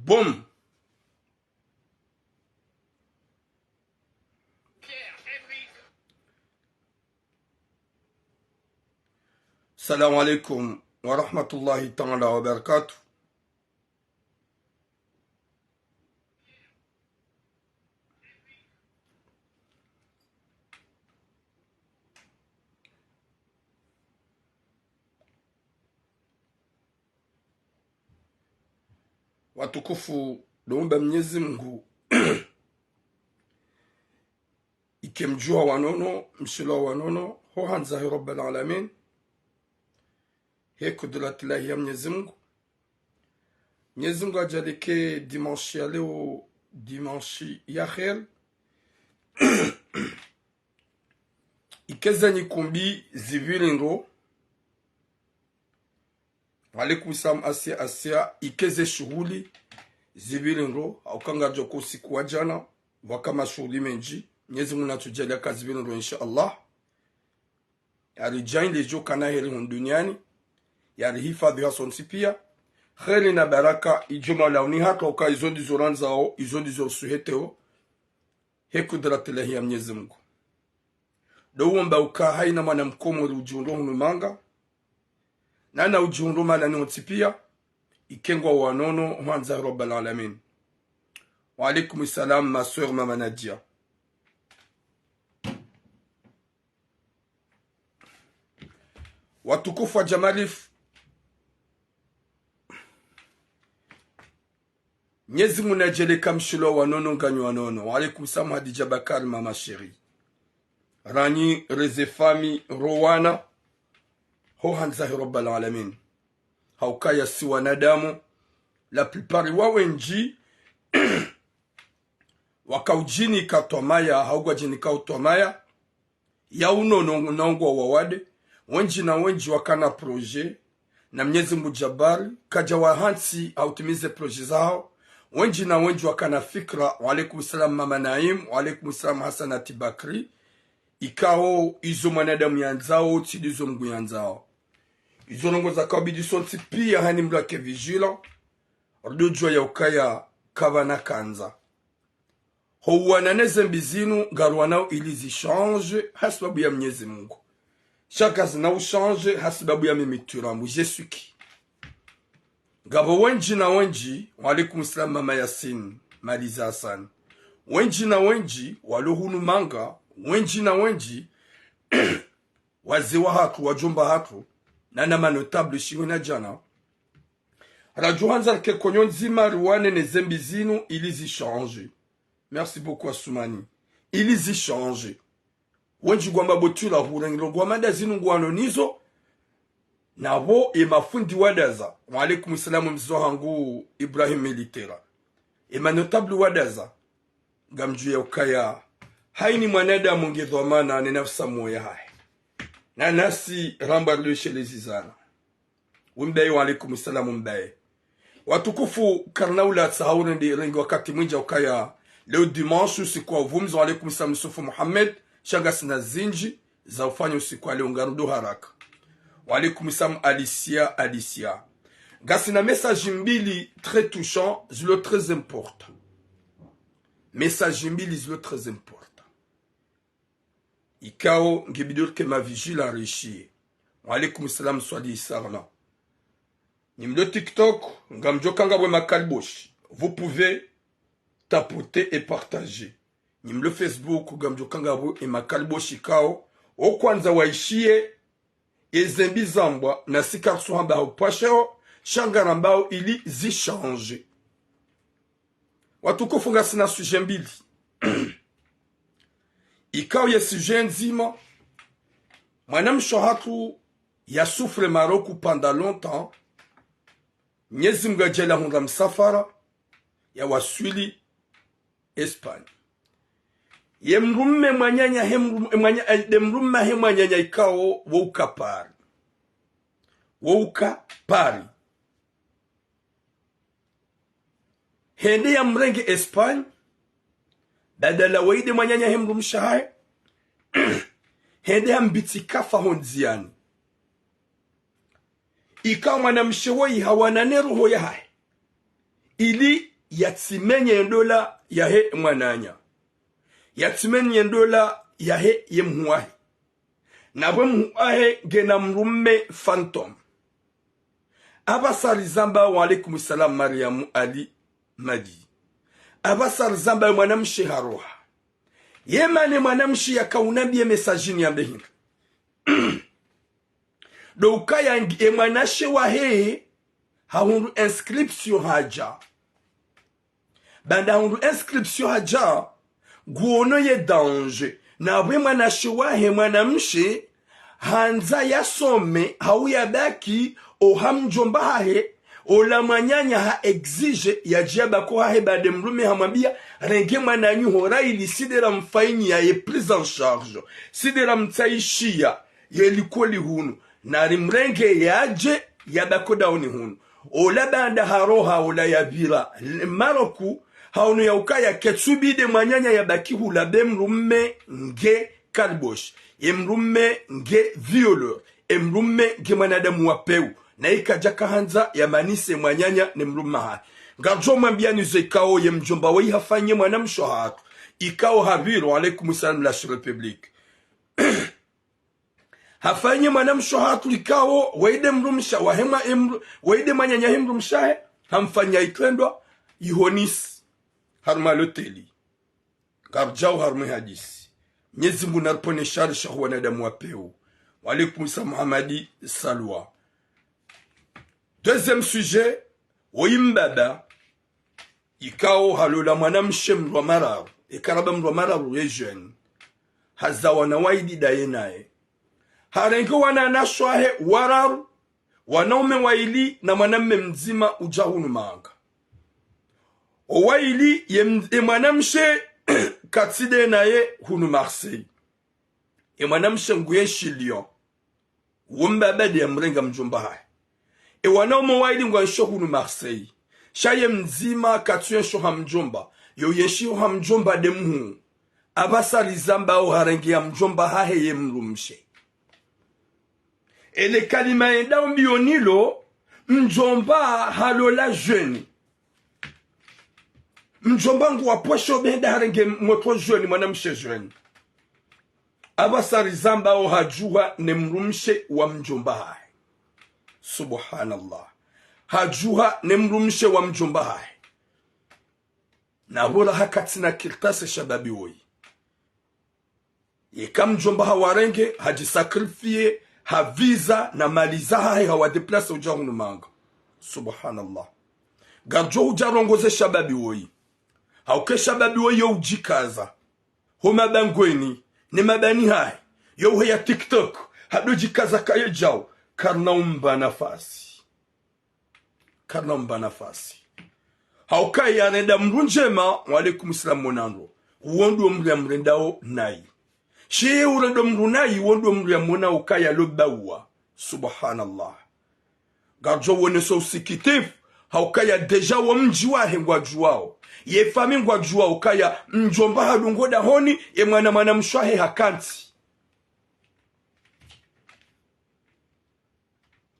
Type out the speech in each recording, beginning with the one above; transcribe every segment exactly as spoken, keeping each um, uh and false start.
Boom. Salam alaikum wa rahmatullahi ta'ala wa barakatuh. Watukufu, ndo umba Mnyezi Mungu, ike mdjuha wa nono, mshilo wa nono, ho handza he Rabbal Alamin, he kudratillahi ya Mnyezi Mungu. Mnyezi Mungu adjaanlie ke dimanche ya leo, dimanche ya kheri. Ike ze nyikumbi zipvili ndro. Wa alaikum salam Asia, Asia, ike ze shuhuli zipvili ndro, hauka ngaridjo ko usiku wa djana, pvwaka mashuhuli mendji, Mnyezi Mungu natsudjaanlie ka zipvili ndro, insha Allah. Yaridjaanlie djo kana heri hunu duniani, yarihifadhwi hasontsi pia. Kheri na baraka, idjo malauni haka uka izo ndizo randzao, izo ndizo suheteo, he kudratillahi ya Mnyezi Mungu. Ndo uomba uka haina mwana mkomori udjihundro hunu manga, nana udjihundro mahalani hontsi pia, ike ngwa wa nono, ho handza he Rabbal Alamin. Wa alaikum salam, ma sœur Mama Nadia. Watukufu wa Jamalif, Mnyezi Mungu nadjaanlie ka mshilo wa nono, nganyi wa nono. Wa alaikum salam Hadidja Bakar, Mama Chérie. Ranyi, reze fami, ro wana, ho handza he Rabbal Alamin. Hauka ya si wanadamu, la plupart wa wendji, waka udjinika twamaya, hau ngwadjinika utwamaya ya unono na ungwa wawade. Wendji na wendji wakana projet, na Mnyezi Mungu Jabari kadja wahantsi hautimize projet zahao. Wendji na wendji wakana fikra. Wa alaikum salam Mama Naim, wa alaikum salam Hasanati Bakri. Ikao izo mwanadamu yandzao, tsi ndizo Mungu yandzao. Izo ndrongoo zaka ubidi sontsi pia haina mndru ake vigilant, ridjodjua ya ukaya kapvana kandza. Ho uwana ne zembi zinu, ngaruwanao ili zi change hasibabu ya Mnyezi Mungu. Sha kazina u change hasibabu ya mimi Turamu, je suis qui. Ngapvo wendji na wendji, wa alaikum salam Mama Yasin, Maliza Hassan. Wendji na wendji, walo hunu manga, wendji na wendji, wazee wahatru, wadjomba hatru, nana ma notables shiwi na djana. Radjo handza rike konyo ndzima riwane ne zembi zinu ili zi change. Merci beaucoup Assoumani. Ili zi change. Wendji ngwamba bo Tura hurengelo ngwa mada zinu ngwano nizo. Napvo e mafundi wadaza. Wa alaikum salam mzo hangu Ibrahim Militera. E ma notables wadaza. Ngamdjuwa ukaya haina mwanadamu nge dhwamana ne nafsi moya hahe. Na nasi ramba rilo she lezi zana. Umbaye, wa alaikum salam Umbaye. Watukufu, karina ulatsa hau rende rengi wakati mwindji ukaya leo dimanche usiku wa uvumzi. Wa alaikum salam Yusufu Mohamed, sha ngasina zindji za ufanya usiku wa leo, ngarudjo haraka. Wa alaikum salam Alicia, Alicia. Ngasina message mbili très touchant, zilo très important. Message mbili zilo très important. Ikao nge bidi rike ma vigilant rishiye. Wa alaikum salam Swadi Sarna. Nyi mlo TikTok, ngamdjo ka ngapvo e makaliboshi. Vous pouvez tapoter et partager. Nyi mlo Facebook, ngamdjo ka ngapvo e makaliboshi ikao wo kwandza waishiye e zembi zambwa, nasi kartsu hamba ha upvasheho, sha ngarambao ili zi change. Watukufu, ngasina sujet mbili. Ikao ye sujet ndzima, mwanamshe hatru ya souffre Maroc pendant longtemps, Mnyezi Mungu adjaanlia hundra msafara, ya waswili Espagne. Ye mdrume mwananya he mdru-, e mwanya-, e, nde mdrume he mwananya ikao wo uka Paris. Wo uka Paris. Hende ya mrenge Espagne, badala waide mwananya he mdrumshe hahe, hende hambitsi kafa ho ndziani. Ikao mwanamshe woyi hawana ne roho yahahe, ili yatsimenye ye ndola yahe mwananya, yatsimenye ye ndola yahe ye mhuu wahe. Na pvwe mhuu wahe ngena mdrume fantôme. Apvasa rizamba, wa alaikum salam, Mariamu Ali Madi. Apvasa rizamba ye mwanamshe haroha. Ye mane mwanamshe yakaunambiye message ni yambe hindri. Ndo ukaya ngi-, ye mwanashe wahe hahundru inscription hadja. Baanda hahundru inscription hadja, nguono ye danger. Na pvwe mwanashe wahe mwanamshe, handza yasome, hau yabaki, oha mdjomba hahe, ola mwananya ha exige, yadje yabaki ohahe baanda ye mdrume hamwambia, renge mwananyaho raili si nde ramfanyiya ye prise en charge, si nde ramtsaishiya ye likoli hunu, nari mrenge yadje yabaki odaoni hunu. Ola baanda haroha, ola yapvira Maroku, haono ya ukaya ketsu bidi ye mwananya yabaki hula be mdrume nge kariboshi, ye mdrume nge violeur, ye mdrume nge mwanadamu wa pewu. Na ikadja kahandza yamanise mwananya ne mdrume hahe. Ngardjo mwambiyani zo ikao ye mdjomba woyi hafanye mwanamshe hatru. Ikao hapvira, wa alaikum salam, la République. Hafanye mwanamshe hatru ikao, waye nde mdrumshe wahe mwa-, emdru-, waye nde mwananya he mdrumshe wahe, hamfanya itrendwa, ihonisi, harumwa loteli. Ngardjao harumwa ye hadisi. Mnyezi Mngu nariponeshe shari sha hu wanadamu wa pewu. Wa alaikum salam Muhammadi Salwa. Deuxième sujet, woyi mbaba, ikao halola mwanamshe mdru wa mararu, eka raba mdru wa mararu ye jeune. Haza wana waili ndaye naye. Harenge wananyashe wahe wararu, wanaume waili na mwanamme mdzima udja hunu manga. Owaili ye m-, ye mwanamshe katsi nde naye hunu Marseille. Ye mwanamshe nguyenshi Lyon. Wo mbaba nde yamrenga mdjomba hahe. Ye wanaume waili ngwayenshio hunu Marseille. Sha ye mdzima katsuyenshio ha mdjomba. Yo uyenshio ha mdjomba nde mhuu. Apvasa rizambao harenge ya mdjomba hahe ye mdrumshe. Ele kalima yendao mbio nilo, mdjomba halola jeune. Mdjomba nguwapvosho benda harenge motro jeune, mwanamshe jeune. Apvasa rizambao hadjuha ne mdrumshe wa mdjomba hahe. Subhanallah. Hadjuha ne mdrumshe wa mdjomba hahe. Na pvola hakatsina kartasi shababi woyi. Yeka mdjomba hawarenge, hadjisacrifier, ha visa na mali zahahe hawadéplacer udja hunu manga. Subhanallah. Ngardjo udja rongoze shababi woyi. Hauka ye shababi woyi yo udjikaza. Ho mabangweni, ne mabani hahe. Yo uheya TikTok, hado djikaza kaye djao, karina umba nafasi. Karina umba nafasi. Hauka yarenda mdru ndjema, wa alaikum salam mwanangu. Uwo ndo mdru yamrendao nayi. Shiye urendo mdru nayi, uwo ndo mdru yamona ukaya lobawa. Subhanallah. Ngardjo woneso usikitifu, hauka ya déjà wo mdji wahe ngwadjuwao. Ye fami ngwadjuwao ukaya mdjomba hadungo dahoni, ye mwana mwanamshe wahe hakantsi.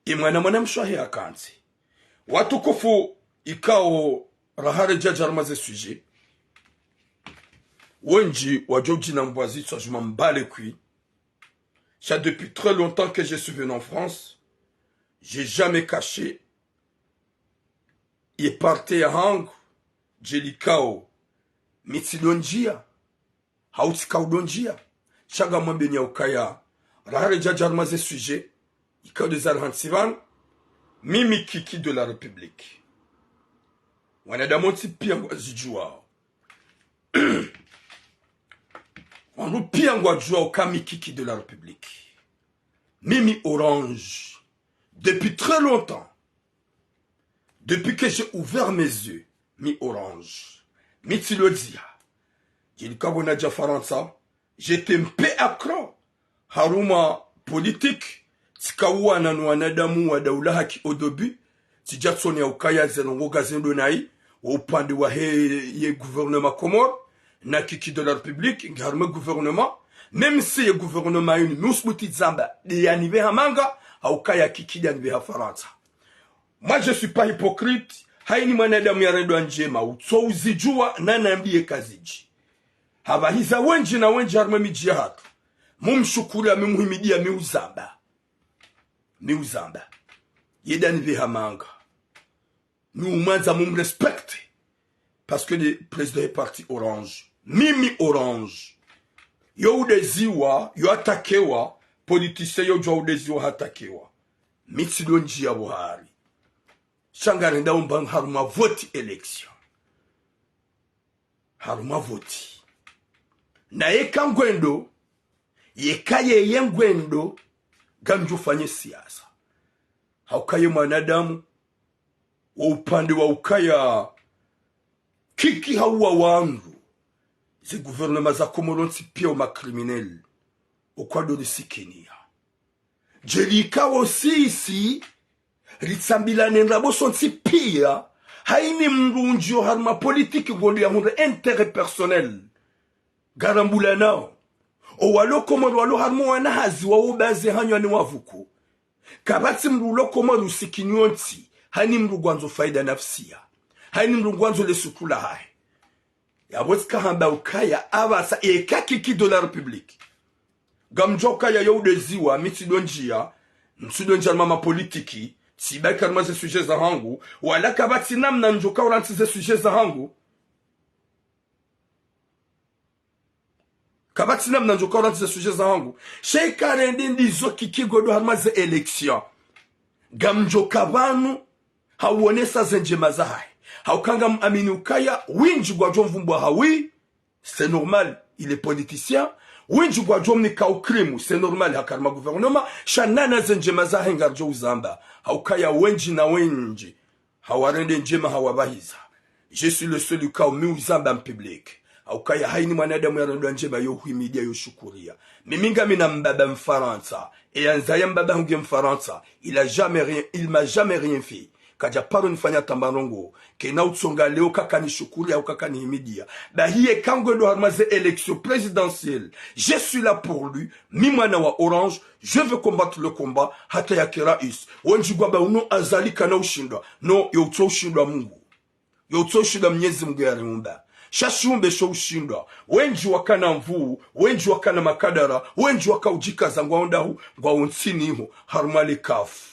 Ye mwana mwanamshe wahe hakantsi. Watukufu ikao raha redja dja harumwa ze sujet. Wendji wadjo djina mbwazi tswa djuma mbale kwi. Sha depuis très longtemps que je suis venu en France, j'ai jamais caché ye parti yahangu, dje likao mi tsi ndo ndjia, hau tsi kao ndo ndjia. Sha ngamwambeni ya ukaya, raha redja dja harumwa ze sujet, ikao nde zari hantsi pvanu, mimi Kiki de la République. Wanadamu wontsi pia ngwazidjuwao. Wandru pia ngwadjuwao uka mi Kiki de la République. Mimi Orange. Depuis très longtemps. Depuis que j'ai ouvert mes yeux, mi Orange. Mi tsi ndo ndzia. Dje likao nadja Farantsa, j'étais un peu accro harumwa politique, tsika uwana no wanadamu wa daula haki au début, tsidja tsoni ya ukaya ze ndrongoo ngazendo nayi, wo upande wahe ye gouvernement Comores, na Kiki de la République, nge harumwa gouvernement, même si ye gouvernement yinu, mi usubuti dzamba, nde yanipveha manga, ha ukaya Kiki nde yanipveha Farantsa. Moi, je suis pas hypocrite, Hayini mwanadamu yarendwa ndjema, utso uzidjuwa, nanambiye kazidji. Hapvahiza wendji na wendji harumwa emidji yahatru. Mumshukuriya, mimuhimidiya, miuzamba. Miuzamba. Yeda nipveha manga. Miumwandza, mumrespecte. Parce que le président est parti Orange. Mimi Orange. Yo udeziwa, yo atakewa, politicien yo djuwa udeziwa hatakewa. Mi tsi ndo ndjiya pvo hari. Sha ngarenda umba harumwa voti élection. Harumwa voti. Na yeka ngwendo, yeka yeye ngwendo, ngamdjo fanye siasa. Hauka ye mwanadamu, wa upande wa ukaya, Kiki hauwa wandru. Ze gouvernement za Komoro ntsi piya o ma criminel. Okwado risikiniya. Dje lika wo sisi, ritsambilane ndrabo sontsi piya, hayini mndru undjiyo harumwa politique ngondo yahundra intérêt personnel. Ngarambulanao. O walo Komoro walo harumwa wana hazi wawo baze hanyo ni wavuku. Kapvatsi mndru ulo Komoro usikiniyo ntsi, hayini mndru ngwandzo faida nafsiya. Hayini mndru ngwandzo le suku lahahe. Yapvo tsika hamba ukaya apvasa eka Kiki de la République. Ngamdjuwa ukaya yo udeziwa, mi tsi ndo ndjiya, ntsi ndo ndjiya harumwa ma politique, tsibaki harumwa ze sujet zahangu, wala kapvatsi namna ndjoka urantsi ze sujet zahangu. Kapvatsi namna ndjoka urantsi ze sujet zahangu. Sha eka rende ndizo Kiki ngondo harumwa ze élection. Ngamdjoka pvanu, hauonesa ze ndjema zahahe. Hauka ngamuamini ukaya, windji ngwadjo mvumbwa hawi, c'est normal, il est politicien. Windji ngwadjo mnika ukrimu, c'est normal, haka harumwa gouvernement. Sha nana ze ndjema zahahe ngaridjo uzamba. Haukaya wendji na wendji. Hawarende ndjema hawapvahiza. Je suis le seul ukao mi uzamba en public. Haukaya hayini mwanadamu yarendwa ndjema yo huimidiya yo shukuriya. Mimi ngamina mbaba Mfarantsa. Eyandzaya mbaba hangu ye Mfarantsa. Il a jamais rien, il m'a jamais rien fait. Kadja paro nifanya hata mba ndrongo. Kena utsonga leo kaka nishukuriya, au kaka nihimidiya. Bahi yeka ngondo harumwa ze élection présidentielle. Je suis là pour lui. Mi mwana wa Orange. Je vais combattre le combat hata yake rais. Wendji ngwamba uno Azali kana ushindwa. Non, yo utso ushindwa Mungu. Yo utso ushindwa Mnyezi Mungu yariumba. Sha shiumbe sho ushindwa. Wendji wakana nvuu, wendji wakana makadara, wendji waka udjikaza ngwao ndahu, ngwao ntsini ho, harumwa le CAF.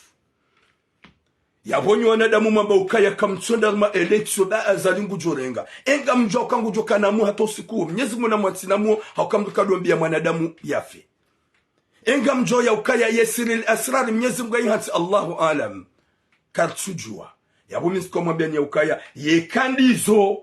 Yapvo nyi wanadamu mwamba ukaya kamtsonda harumwa élection ba Azali ngudjo renga. Engamdjuwa uka ngudjo kana mu hata usiku wo. Mnyezi Mungu namwantsi na muo, hauka mndru kadombiya mwanadamu yafe. Engamdjuwa ya ukaya ye siril asrar Mnyezi Mungu yayihantsi Allahu alam. Kartsudjuwa. Yapvo mi tsika mwambiyani ya ukaya, yeka ndizo.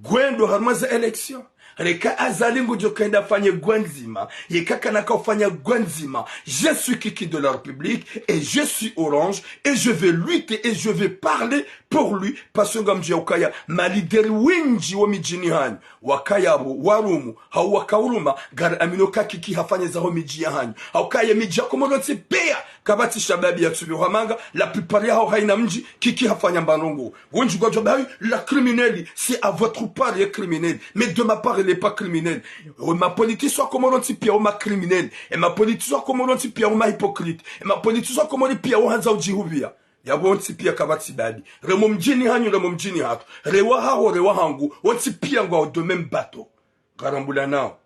Ngondo harumwa ze élection. Reka Azali ngudjo kenda fanye gwandzima. Yeka kana ka ufanya gwandzima. Je suis Kiki de la République et je suis Orange et je vais lutter et je vais parler pour lui, parce que ngamdjuwa ukaya ma leader windji wo midjini hanyu, wakaya pvo, warumu, hau wakauruma, ngariaminio uka Kiki hafanye zaho midji yahanyu. Haukaya midji ya Komoro ntsi piya, kapvatsi shababi yatsupvi hwa manga, la plupart yaho hayina mdji, Kiki hafanya mba ndrongo. Wendji ngwadjo amba, la criminel, c'est à votre part, il est criminel. Mais de ma part, il est pas criminel. E ma politiciens wa Komoro ntsi piya, o ma criminel. E ma politiciens wa Komoro ntsi piya, o ma hypocrite. E ma politiciens wa Komoro piya, o handza udjihupviya. Yapvo wontsi piya kapvatsi babi. Remo mdjini hanyu, remo mdjini hatru. Rewa haho, rewa hangu. Wontsi piya ngwao de même bateau. Ngarambulanao.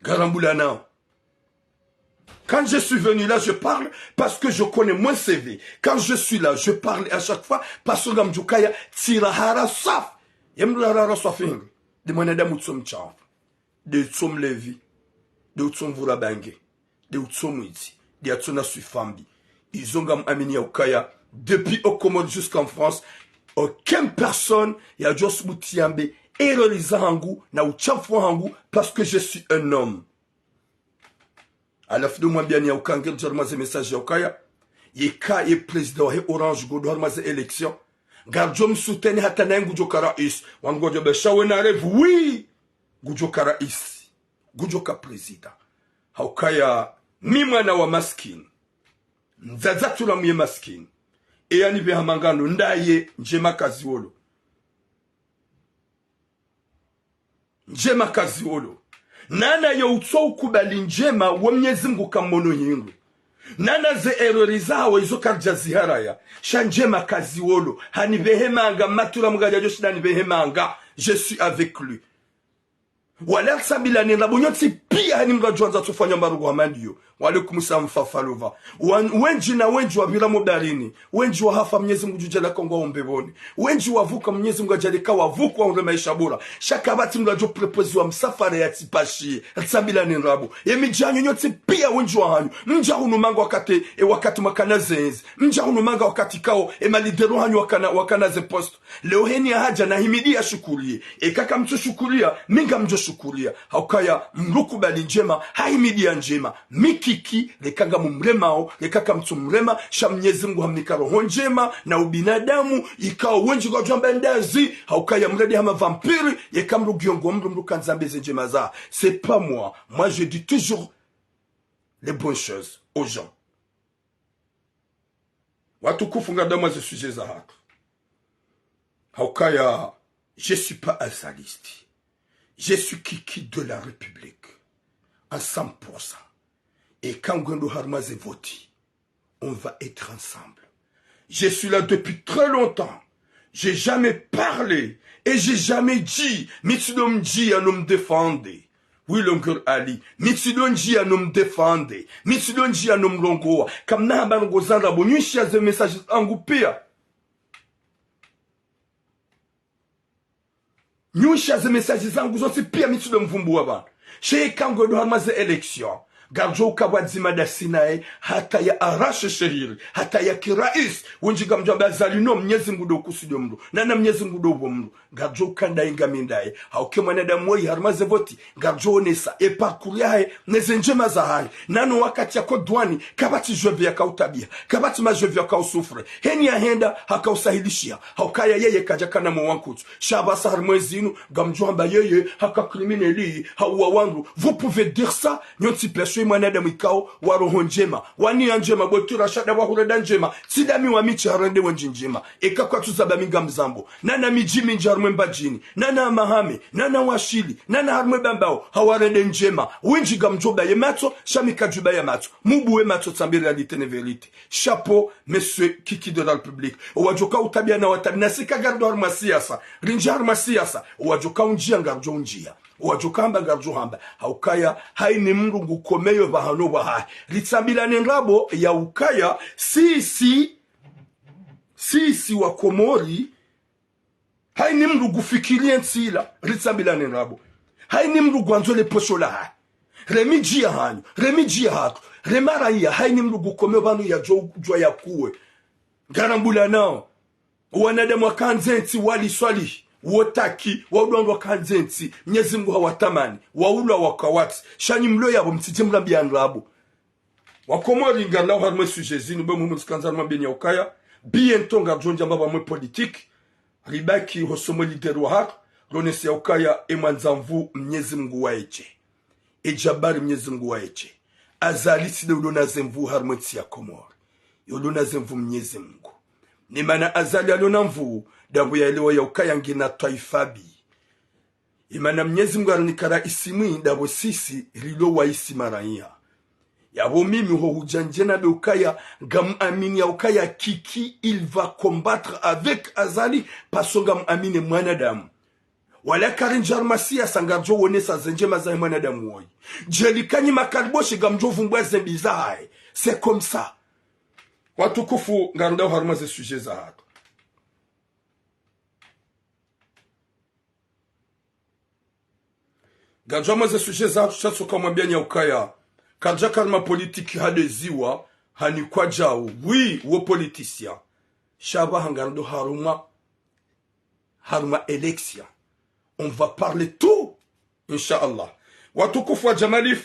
Ngarambulanao. Quand je suis venu là, je parle parce que je connais mon C V. Quand je suis là, je parle à chaque fois parce que ngamdjuwa ukaya tsirahara swafi. Ye mndru rahara swafi hindri. Nde mwanadamu utso mshafu. Nde utso mlevi. Nde utso mvura bange. Nde utso mwidzi. Nde yatso na swifa mbi. Izo ngamamini ya ukaya, depuis aux Comores jusqu'en France, aucune personne yadjo subutu yambe erreur zahangu na ushafu wahangu, parce que je suis un homme. Halafu ndo mwambiyani ya uka nge djarma ze message ya ukaya, yeka ye président wahe Orange ngondo harumwa ze élection, ngaridjo msoutenir hata naye ngudjo ka rais. Wangu wadjo besha we na rêve, oui, ngudjo ka rais. Ngudjo ka président. Haukaya mi mwana wa maskini. Mdzadze tula mye maskini. Eya nipve ha mangano ndaye ndjema kazi wolo. Ndjema kazi wolo. Nana yo utso ukubali ndjema wo Mnyezi Mungu kamono hindru. Nana ze erreur zahawo izo karidja ziharaya. Sha ndjema kaziwolo. Hanipvehe manga, matura mgadjadjo shinda nipvehe manga. Je suis avec lui. Wala ritsambilane ndrabo nyontsi piya, hani mradjo wandza tsufanya marongo hama ndiyo. Wa alaikum salam Fafalova. Wan-, wendji na wendji wapvira mo baharini. Wendji wahafa Mnyezi Mungu ngudjo djaaliya ka ngwao mbepvoni. Wendji wavuka Mnyezi Mungu adjaaliye ka wavuka wahundre maesha bora. Sha kapvatsi mradjo propoziwa msafara yatsipashiye. Ritsambilane ndrabo. Ye midji hanyu nyontsi piya wendji wahanyu. Mdja hunu manga wakati, e wakati mwakana ze ntsi. Mdja hunu manga wakati ikao, e ma leader hanyu wakana, wakana ze poste. Leo heni yahadja nahimidi yashukuriye. Eka kamtsu shukuriya, mi ngamdjo shukuriya. Haukaya mdru kubali ndjema, hahimidiya ndjema. Mi Kiki, leka ngamumremao, leka kamtsu mrema, sha Mnyezi Mungu hamnika roho ndjema, na ubinadamu, ikao wendji ngwadjo amba ndazi, haukaya mradi hama vampire, yeka mdru ngiyongo mdru mdru kandza ambe ze ndjema za. C'est pas moi. Moi, je dis toujours les bonnes choses aux gens. Watukufu, ngardamu ze sujet zahatru. Haukaya, je suis pas azaliste. Je suis Kiki de la République. À cent pour cent. Eka ngwendo harumwa ze voti, on va être ensemble. Je suis là depuis très longtemps. J'ai jamais parlé et j'ai jamais dit, mi tsido mdjiya no mdéfendre. Oui, Longueur Ali. Mi tsido ndjiya no mdéfendre. Mi tsido ndjiya no mrongowa. Kamna hamba ndrongo za ndrabo. Nyushiyani ze message zangu piya. Nyushiyani ze message zangu zontsi piya mi tsido mvumbuwa pvanu. Sha eka ngwendo harumwa ze élection. Ngardjo uka pvwadzima ndasi naye, hata ya arrache shehiri, hata ya ki rais, wendji ngamdjo amba Azali no Mnyezi Mungu ndo ukusudio mdru, nana Mnyezi Mungu ndo uwo mdru, ngardjo uka ndayi ngami ndaye, hauka ye mwanadamu woyi harumwa ze voti, ngardjo onesa, e parcours yahahe, ne ze ndjema zahahe, nano wakati yako duwani, kapvatsi jeu pvwe yaka utabiha, kapvatsi ma jeu pvwe yaka usouffre, heni yahenda, haka usahilishiha, haukaya yeye kadjakana mo wankutsu, sha pvasa harumwa zinu, ngamdjo amba yeye, haka criminel, hauwa wandru, vous pouvez dire ça, nyontsi piya sho ye mwanadamu ikao wa roho ndjema, wa niya ndjema, bo tura shada wa hurenda ndjema, tsi ndami wa mi tsi harende wendji ndjema. Eka kwatsu zamba mi ngamzambo. Nana midji mindji harumwa Mbadjini, nana Hamahame, nana Washili, nana harumwa Bambao, hawarende ndjema. Wendji ngamdjo baya matso, sha mi kadjubaya matso. Mubuwe matso, tsambe réalité ne vérité. Chapeau, monsieur Kiki de la République. Owadjoka utabiha na watabiha, nasi ka ngardo harumwa siyasa. Rindji harumwa siyasa. Owadjoka undjiya, ngardjo undjiya. Owadjoka hamba, ngardjo hamba. Haukaya, hayini mdru ngukomeyo pvahanu pvahahe. Ritsambilane ndrabo, yaukaya, sisi, sisi wa Komori, hayini mdru ngufikiriyo ye ntsi ila, ritsambilane ndrabo. Hayini mdru ngwandzo le posho lahahe. Re midji yahanyu, re midji yahatru, re maraya, hayini mdru ngukomeyo pvanu yadjo djuwa yakuwe. Ngarambulanao. Wanadamu wakandze ntsi wali swalihi, wotaki, waudwa wandru wakandze ntsi, Mnyezi Mungu hawatamani, waulwa wakawatsi, sha nyi mlo yapvo mtsidje mrambiya ndrabo. Wa Komori ngarlawo harumwa sujet zinu, be mumu tsikandza harumwa beni yaukaya, bientôt ngardjo ndja mbapvi mwe politique, ribaki ho somo leader wahatru, ronese yaukaya e mwandza nvu Mnyezi Mungu waye dje. E djabari Mnyezi Mungu waye dje. Azali tsi nde ulo na ze nvu harumwa entsi ya Komori. Yo ulo na ze nvu Mnyezi Mungu. Ni mana Azali alo na nvu, ndapvo yaelewa yaukaya ngena twaifa mbi. Imana Mnyezi Mungu arinika raisi mwi, ndapvo sisi rilo waisi maraya. Yapvo mimi ho hudja ndje na be ukaya, ngamuamini yaukaya Kiki, il va combattre avec Azali, parce que ngamuamini mwanadamu. Wala karindji harumwa siyasa ngardjo wonesa ze ndjema zahe mwanadamu woyi. Djeli kanyi makariboshi ngamdjo vumbwa ze mbi zahahe. C'est comme ça. Watukufu, ngardawo harumwa ze sujet zahatru. Ngardjo harumwa ze sujet zahatru sha tsoka mwambiya nyi yaukaya. Kardjaka harumwa politique hadeziwa, hanikwa djau, oui, wo politicien. Sha pvaha ngardo harumwa harumwa élection. On va parler tout, Inch'Allah. Watukufu wa Jamalif,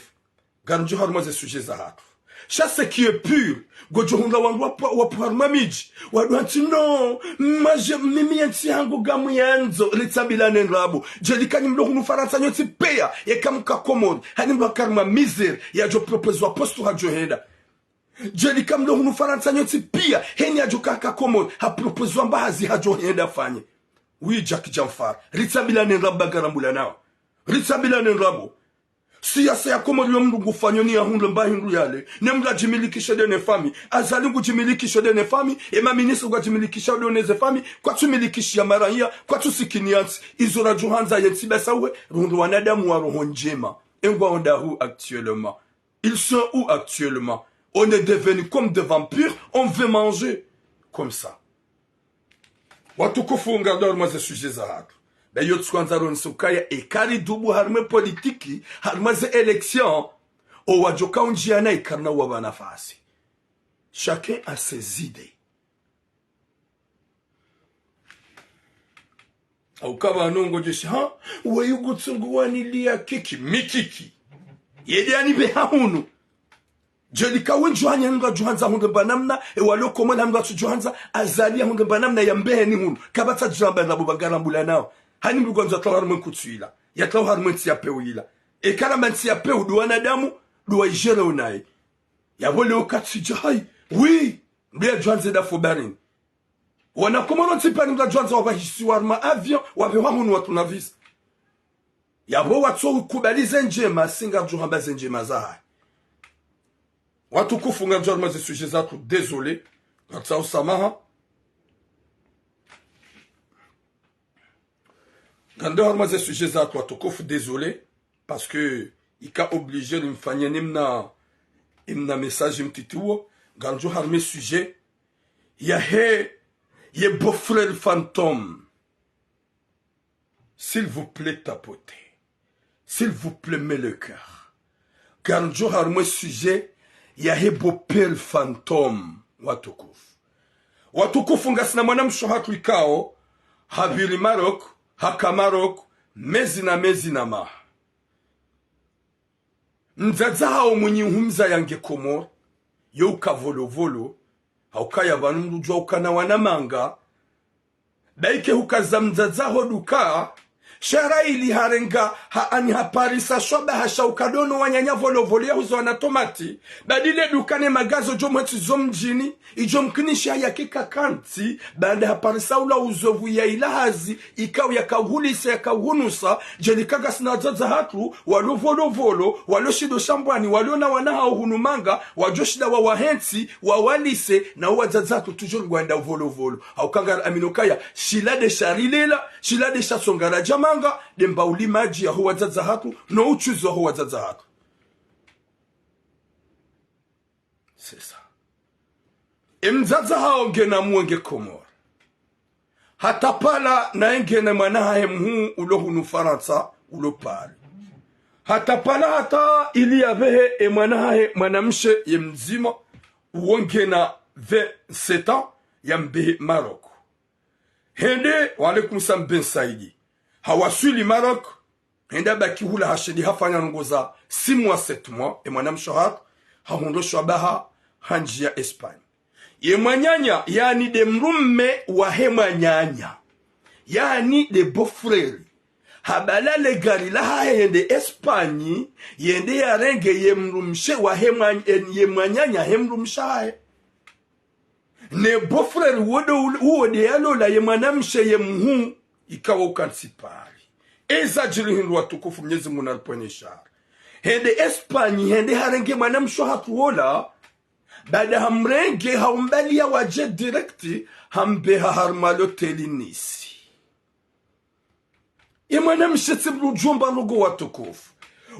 ngarudjo harumwa ze sujet zahatru. Sha ce qui est pur, ngodjo hundra wandru wapvo, wapvo harumwa midji, wandru wantsi no, maje mimi yentsi hangu ngamuyandzo, ritsambilane ndrabo. Djeli kanyi mlo hunu Farantsa nyontsi piya, yeka mka Komori, hanyi mlo haka harumwa misère, yadjo proposer wa poste hadjo henda. Djeli kamlo hunu Farantsa nyontsi piya, heni yadjo kaka Komori, ha proposer wa mba hazi hadjo henda fanye. Oui, Jack Janfar. Ritsambilane ndrabo ngarambulanao. Ritsambilane ndrabo. Siasa ya Komori yo mndru ngufanyo ni ya hundre mba hindru yale. Ne mndru adjimilikishe de ne fami. Azali ngudjimilikishe de ne fami. E maministre ngwadjimilikisha de ne ze fami. Kwatsumilikishiya maraya. Kwatsusikiniya ntsi. Izo radjohandza ye ntsi basi we. Ruhundru wanadamu wa roho ndjema. E ngwao ndahu actuellement? Ils sont où actuellement? On est devenus comme des vampires. On veut manger. Comme ça. Watukufu, ngardo harumwa ze sujet zahatru. Be yo tsi kwandza ronese ukaya eka ridubu harumwa e politiki, harumwa ze élection, owadjoka undjiya na ikarna wapva nafasi. Chacun a ses idées. Hauka pvanu ngodjo shi, ha? Weyi ngutsungu waniliya kiki, mikiki. Yedi ani be ha hunu. Djelika wendji wahanya ngwadjohandza hundre mba namna, e walo Komori ngwatsudjohandza, Azali ya hundre mba namna ya mbeheni hunu. Kapvatsa djiramba nabo bangarambula nao. Hani mndru ngwandzo yatlawe harumwa e nkutsu ila. Yatlawe harumwa e ntsi ya pewu ila. Eka ramba ntsi ya pewu, ndo wanadamu, ndo wa igérer unayi. Yapvo leo katsidja hayi. Oui. Mndru yadjohandze dafo barini. Wana Komori ntsi pvani ngwadjohandza wapvahisiwa harumwa avion, wapvehwa hunu watsuna visa. Yapvo watso ukubali ze ndjema, si ngadjohamba ze ndjema zahahe. Watukufu, ngardo harumwa ze sujet zahatru, désolé. Ngartsaho usamaha. Ngardo harumwa ze sujet zahatru, watukufu, désolé. Parce que ika obligé rimfanye nimna, imna message mtiti wo. Ngardo harumwa e sujet yahe, ye beau-frère fantôme. S'il vous plaît, tapotez. S'il vous plaît, mets le cœur. Ngardo harumwa e sujet yahe beau-père fantôme, watukufu. Watukufu, ngasina mwanamshe hatru ikao, hapviri Maroc, haka Maroc, mezi na mezi na maha. Mdzadze hawo mwinyi uhumza yange Komori, yo uka Volovolo, hauka ya pvanu mndru udjuwa ukana wana manga, baike hukaza mdzadze haho duka, shara ili harenga, ha ani haparisa shwaba hasha uka ndo no wananya Volovolo ya huza wana tomati, badile duka ne magazo djo mwetsi zo mdjini, idjo mkinisha ya kika kantsi, baanda haparisa ula uzovu ya ila hazi, ikao yaka uhulisa, yaka uhunusa, djelika ngasina wadzadze hatru, walo Volovolo, walo shindo shambwani, walo na wana hawo hunu manga, wadjo shinda wawahentsi, wawalise, na wadzadze hatru toujours ngwenda Volovolo. Hauka ngari amini ukaya, shila nde sharilela, shila nde sha tsonga radja manga, nde mba uli madji yaho wadzadze hatru, no utshuzi waho wadzadze hatru. C'est ça. E mdzadze hawo ngena mwe nge Komori. Hata pvala naye ngena mwana hahe mhuu ulo hunu Farantsa, ulo Paris. Hata pvala hata ili yapvehe e mwana hahe mwanamshe ye mdzima, uwo ngena vingt-sept ans, yambehe Maroc. Hende, wa alaikum salam Ben Saidi. Hawaswili Maroc, hende habaki hula hashindi hafanya ndrongoo za six mois, sept mois, e mwanamshe hatru, hahundro shwabaha, handjiya Espagne. Ye mwananya, yaani nde mdrume wahe mwananya. Yaani nde beau-frère. Habala le gari lahahe hende Espagne, yende yarenge ye mdrumshe wahe mwan-, ye mwananya he mdrumshe hahe. Ne beau-frère wo nde ul-, uwo nde yalola ye mwanamshe ye mhuu, ikao uka ntsi Paris. Eza djiri hindru watukufu Mnyezi Mungu naripvwene shari. Hende Espagne, hende harenge mwanamshe hatru wola, baanda hamrenge haumbaliya wadje direct, hambeha harumwa l'hôtel Nice. Ye mwanamshe tsi mdru udjo mba ndrongoo watukufu.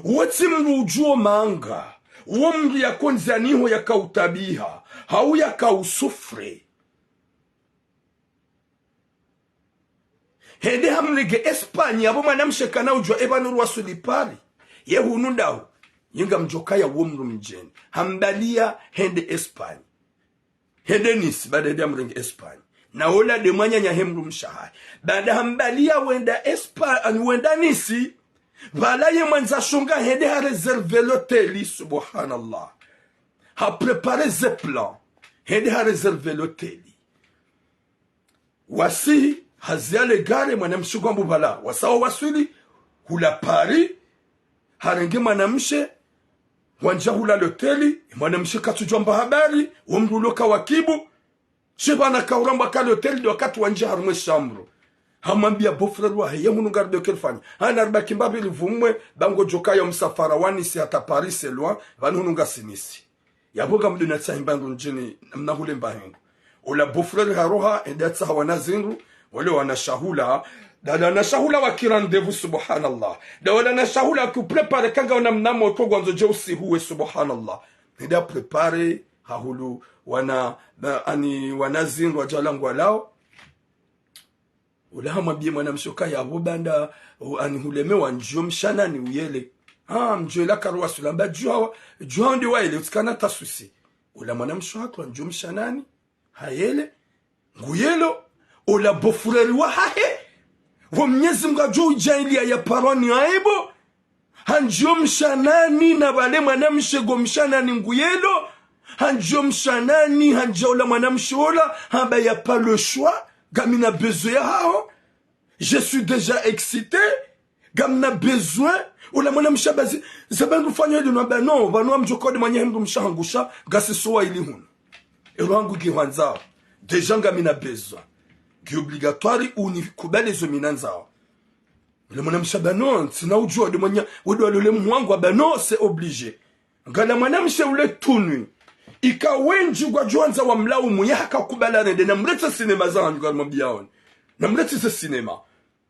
Wo tsi mdru udjo manga. Wo mdru yakondza niho yaka utabiha. Hau yaka usufre. Hende hamrenge Espagne, yapvo mwanamshe kana udjuwa epvanu rwaswili Paris. Ye hunu ndahu. Yinga mdjoka ya wo mdru mdjeni. Hambaliya hende Espagne. Hende Nice, baanda hende hamrenge Espagne. Na wola nde mwananya he mdrumshe hahe. Baanda hambaliya wenda Espa-, ani wenda Nice. Pvala ye mwandza shonga hende ha réserver l'hôtel, subhanallah. Ha préparer ze plan. Hende ha réserver l'hôtel. Wasi, haziya le gare, mwanamshe ngwambo pvala. Wasa wawaswili, hula Paris, harenge mwanamshe, wandja hula l'hôtel, mwanamshe katsudjuwa mba habari, wo mdru ulo kawakibu, she pvanu kaurambwa ka l'hôtel, ndo wakati wandja harumwa e chambre. Hamwambia beau-frère wahe, ye hunu ngaridoke rifanye. Hana ribaki mbapvi rivumwe, ba ngodjo kaya msafara wa Nice hata Paris c'est loin, pvanu hunu ngasi Nice. Yapvo ngamduna tsahi mba ndo ndjeni, mna hule mba hengu. Ola beau-frère haroha, hende hatsaha wana zindru, wale wana shahula. Nda wana shahula waki rendez-vous, subhanallah. Nda wana shahula wakupréparer kanga wana mna moto ngwandzo dje usihuwe, subhanallah. Hende hapréparer, hahulu, wana, na, ani, wana zindru wadja langwa lao. Ola hamwambie mwanamshe ukaya apvo banda, u-, ani hulemewa ndjiyo mshanani uyele. Ah, mdjo yela karuwasula mba djuwa, djuwa nde wayele, utsikana tasusi. Ola mwanamshe hatwa ndjiyo mshanani, hayele, nguyelo, ola beau-frère wahahe, wo Mnyezi Mngu adjo udjaanlia yaparwa ni aibu, handjiyo mshanani na pvale mwanamshe ngo mshanani nguyelo, handjiyo mshanani, handjiya ola mwanamshe ola, hamba y a pas le choix, ngamina besoin yahaho, je suis déjà excité, ngamina besoin, ola mwanamshe hamba zi, zaba ndrufanya hili no hamba non, pvanu wa mdjo kode mwanyahe mdrumshe hangu sha, ngasi sowa ili hunu. Ero hangu ngi hwandzao, déjà ngamina besoin. Ngi obligatoire unikubali zo mi nandzao. Ola mwanamshe hamba non, ntsina udjuwa, nde mwanya, wedo alole muhu wangu, hamba non, c'est obligé. Ngala mwanamshe ule tunwi. Ika wendji ngwadjo wandza wamlaumu, ye haka kubali rende, namretse sinema zahanyu, ngarimwambiao ni. Namretse ze sinema.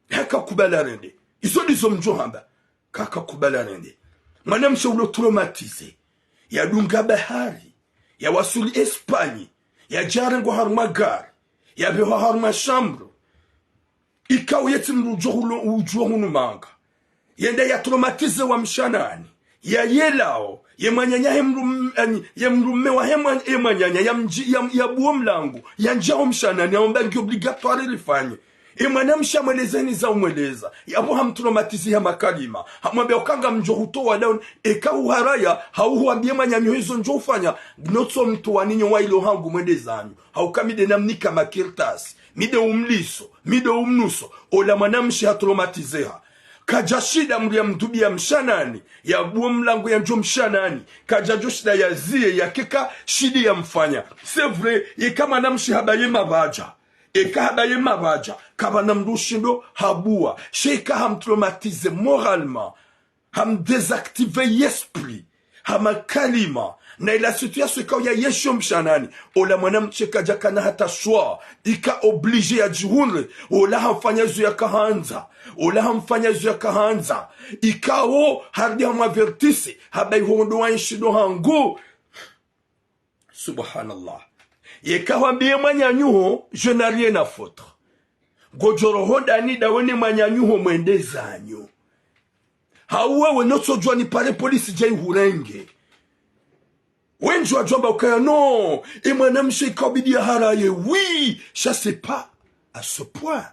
Haka kubali rende. Izo ndizo mdjo hamba. Kaka kubali rende. Mwanamshe ulo traumatisé. Yadunga bahari. Yawasuli Espagne. Yadjarengwa harumwa gari. Yapvehwa harumwa chambre. Ikao yetsi mdru udjo hulo, udjo hunu manga. Yende ya traumatisé wa mshanani. Yayelao. Ye mwananya he mdru-, ani, ye mdrume wahe mwa-, ye mwananya, ya mdji-, ya, ya buo mlango. Yandjia ho mshanani, yaomba ngi obligatoire rifanye. Ye mwanamshe hamweleza heni za umweleza. Yapvo hamtraumatisé ha makalima. Hamwambia ukanga mdjo hutowa dauni. Eka huharaya, hauhuambie mwananyaho hizo ndjo ufanya. Notso mtowa ninyo wa ilo hangu mwende zanyu. Hauka mi nde namnika makartasi. Mi nde umliso, mi nde umnuso, ola mwanamshe hatraumatisé ha. Kadja shinda mdru ya mdrubi ya mshanani, ya buo mlango yandjo mshanani, kadja djo shinda yaziye yake ka shindi ya mfanya. C'est vrai, yeka mwanamshe hamba ye mapvadja. Eka hamba ye mapvadja, kapvana mdru shindo habua. Sha eka hamtraumatisé moralement. Hamdésactivé yesprit, ha makalima, na ila situation ikao yayesho mshanani. Ola mwanamshe kadjakana hata choix, ika obligé yadjihundre, ola hamfanya izo yakahandza, ola hamfanya izo yakahandza, ikao harudi hamwavertise, hamba iho ndo waenshi ndo hangu. Subhanallah. Yeka hwambie mwananyaho, je n'ai rien à foutre. Ngodjo roho ndani nda we ne mwananyaho mwende zanyu. Hau wewe notsodjua nipare polisi dja ihurenge. Wendji wadjo amba ukaya non, ye mwanamshe ikao bidi yaharaye, oui, sha c'est pas à ce point.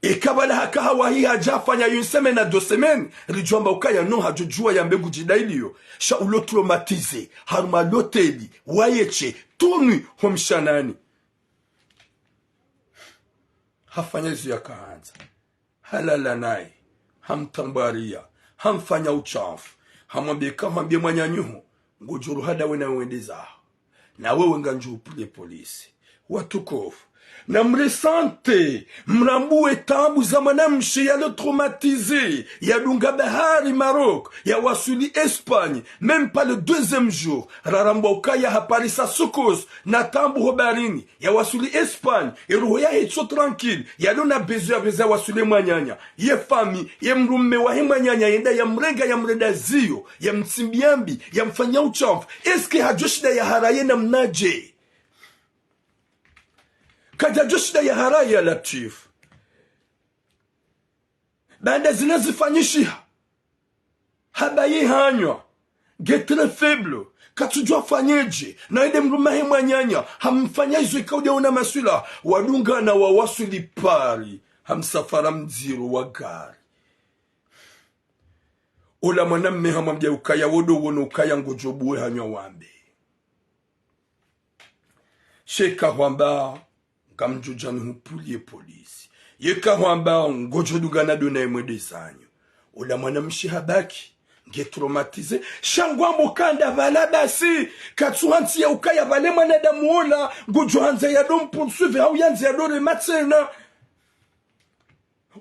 Eka pvala haka hawahi hadja hafanya une semaine à deux semaines, ridjo amba ukaya non, hadjo djua yambe ngudjidailiyo. Sha ulo traumatisé, harumwa loteli, wayeshe, tunwi, ho mshanani. Hafanya izo yakahandza. Halala naye. Hamtambwaria. Hamfanya utshafu. Hamwambie ka, hamwambie mwananyaho. Ngodjo roha nda we na wende zaho. Na wewe ngandjo upvile polisi. Watukufu. Namressenté, mrambue taabu za mwanamshe yalo traumatisé, yadunga bahari Maroc, yawaswili Espagne, même pas le deuxième jour, rarambua ukaya haparisa secours, na taabu ho baharini, yawaswili Espagne, ye roho yahe tso tranquille, yalo na besoin ya pveza yawaswili mwananya, ye famille, ye mdrume wahe mwananya, yenda yamrenga, yamrenda ziyo, yamtsimbiambi, yamfanya utshafu. Est-ce que hadjo shinda yaharaye namnadje? Kadjadjo shinda yaharaye ya Latwifu. Baanda zina zifanyishiha. Hamba ye hanywa. Nge très faible. Katsudjua afanyedje. Na yende mdrume wahe mwananya. Hamfanya izo ikao udja ona maswila. Wadungana wawaswili Paris. Ha msafara mdziro wa gari. Ola mwanamme hamwambia ukaya wo ndo wono ukaya ngodjo bue hanywa wambe. Sha eka hwamba, ngamdjo dja nihupvulie polisi. Yeka hwamba, ngodjo dungana ndo naye mwende zanyu. Ola mwanamshe habaki, nge traumatisé. Sha ngwambo kanda pvala basi, katsuhantsi ya ukaya pvale mwanadamu ola, ngodjo handza yado mpoursuivre, hau yandze yado rema tsena.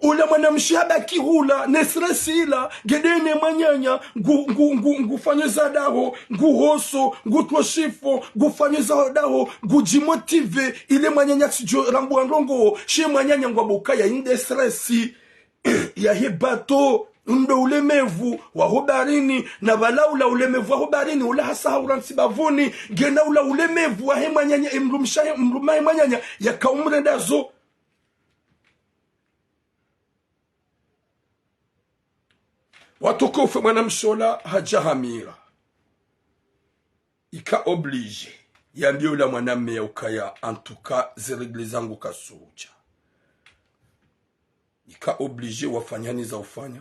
Ola mwanamshe habaki hula, ne stress ila, ngende ne mwananya, ngu, ngu, ngu, ngufanyo za daho, nguhoso, ngutro shifo, ngufanyo za daho, ngudjimotive, ile mwananya tsidjo rambwa ndrongo, she mwananya ngwambe ukaya inde stress yahe bato, ndo ulemevu waho baharini, na pvala ula ulemevu waho baharini, ula hasa haurantsi bavuni, ngena ula ulemevu wahe mwananya, emdrumshe, mdrume wahe mwananya, yakaumrenda zo. Watukufu, mwanamshe ola hadja hamira. Ika obligé yambie ola mwanamme ya ukaya, en tout cas, ze règles zangu kazidja. Ika obligé wafanye hani za ufanya,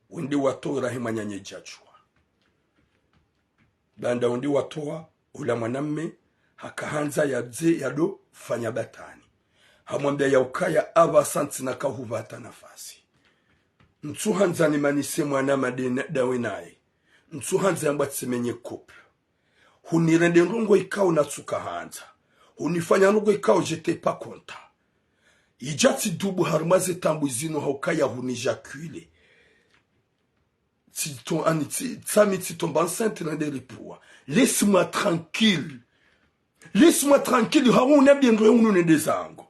wende watowe rahe mwananya djadjuwa. Baanda wende watowa, ola mwanamme hakahandza yadze yado fanya batwani. Hamwambia ya ukaya, apvasa ntsina kahupvata nafasi. Ntsuhandza nimanise mwana made na, dawe naye. Ntsuhandza yambwa tsimenye couple. Hunirende ndrongo ikao natsukahandza. Hunifanya ndrongo ikao j'étais pas content. Idja tsidubu harumwa ze taabu zinu ha ukaya hunijaculer. Tsito-, ani tsi-, tsami tsitomba enceinte nende ripvua. Laisse-moi tranquille. Laisse-moi tranquille, hau unambie ndro hunu nende zangu.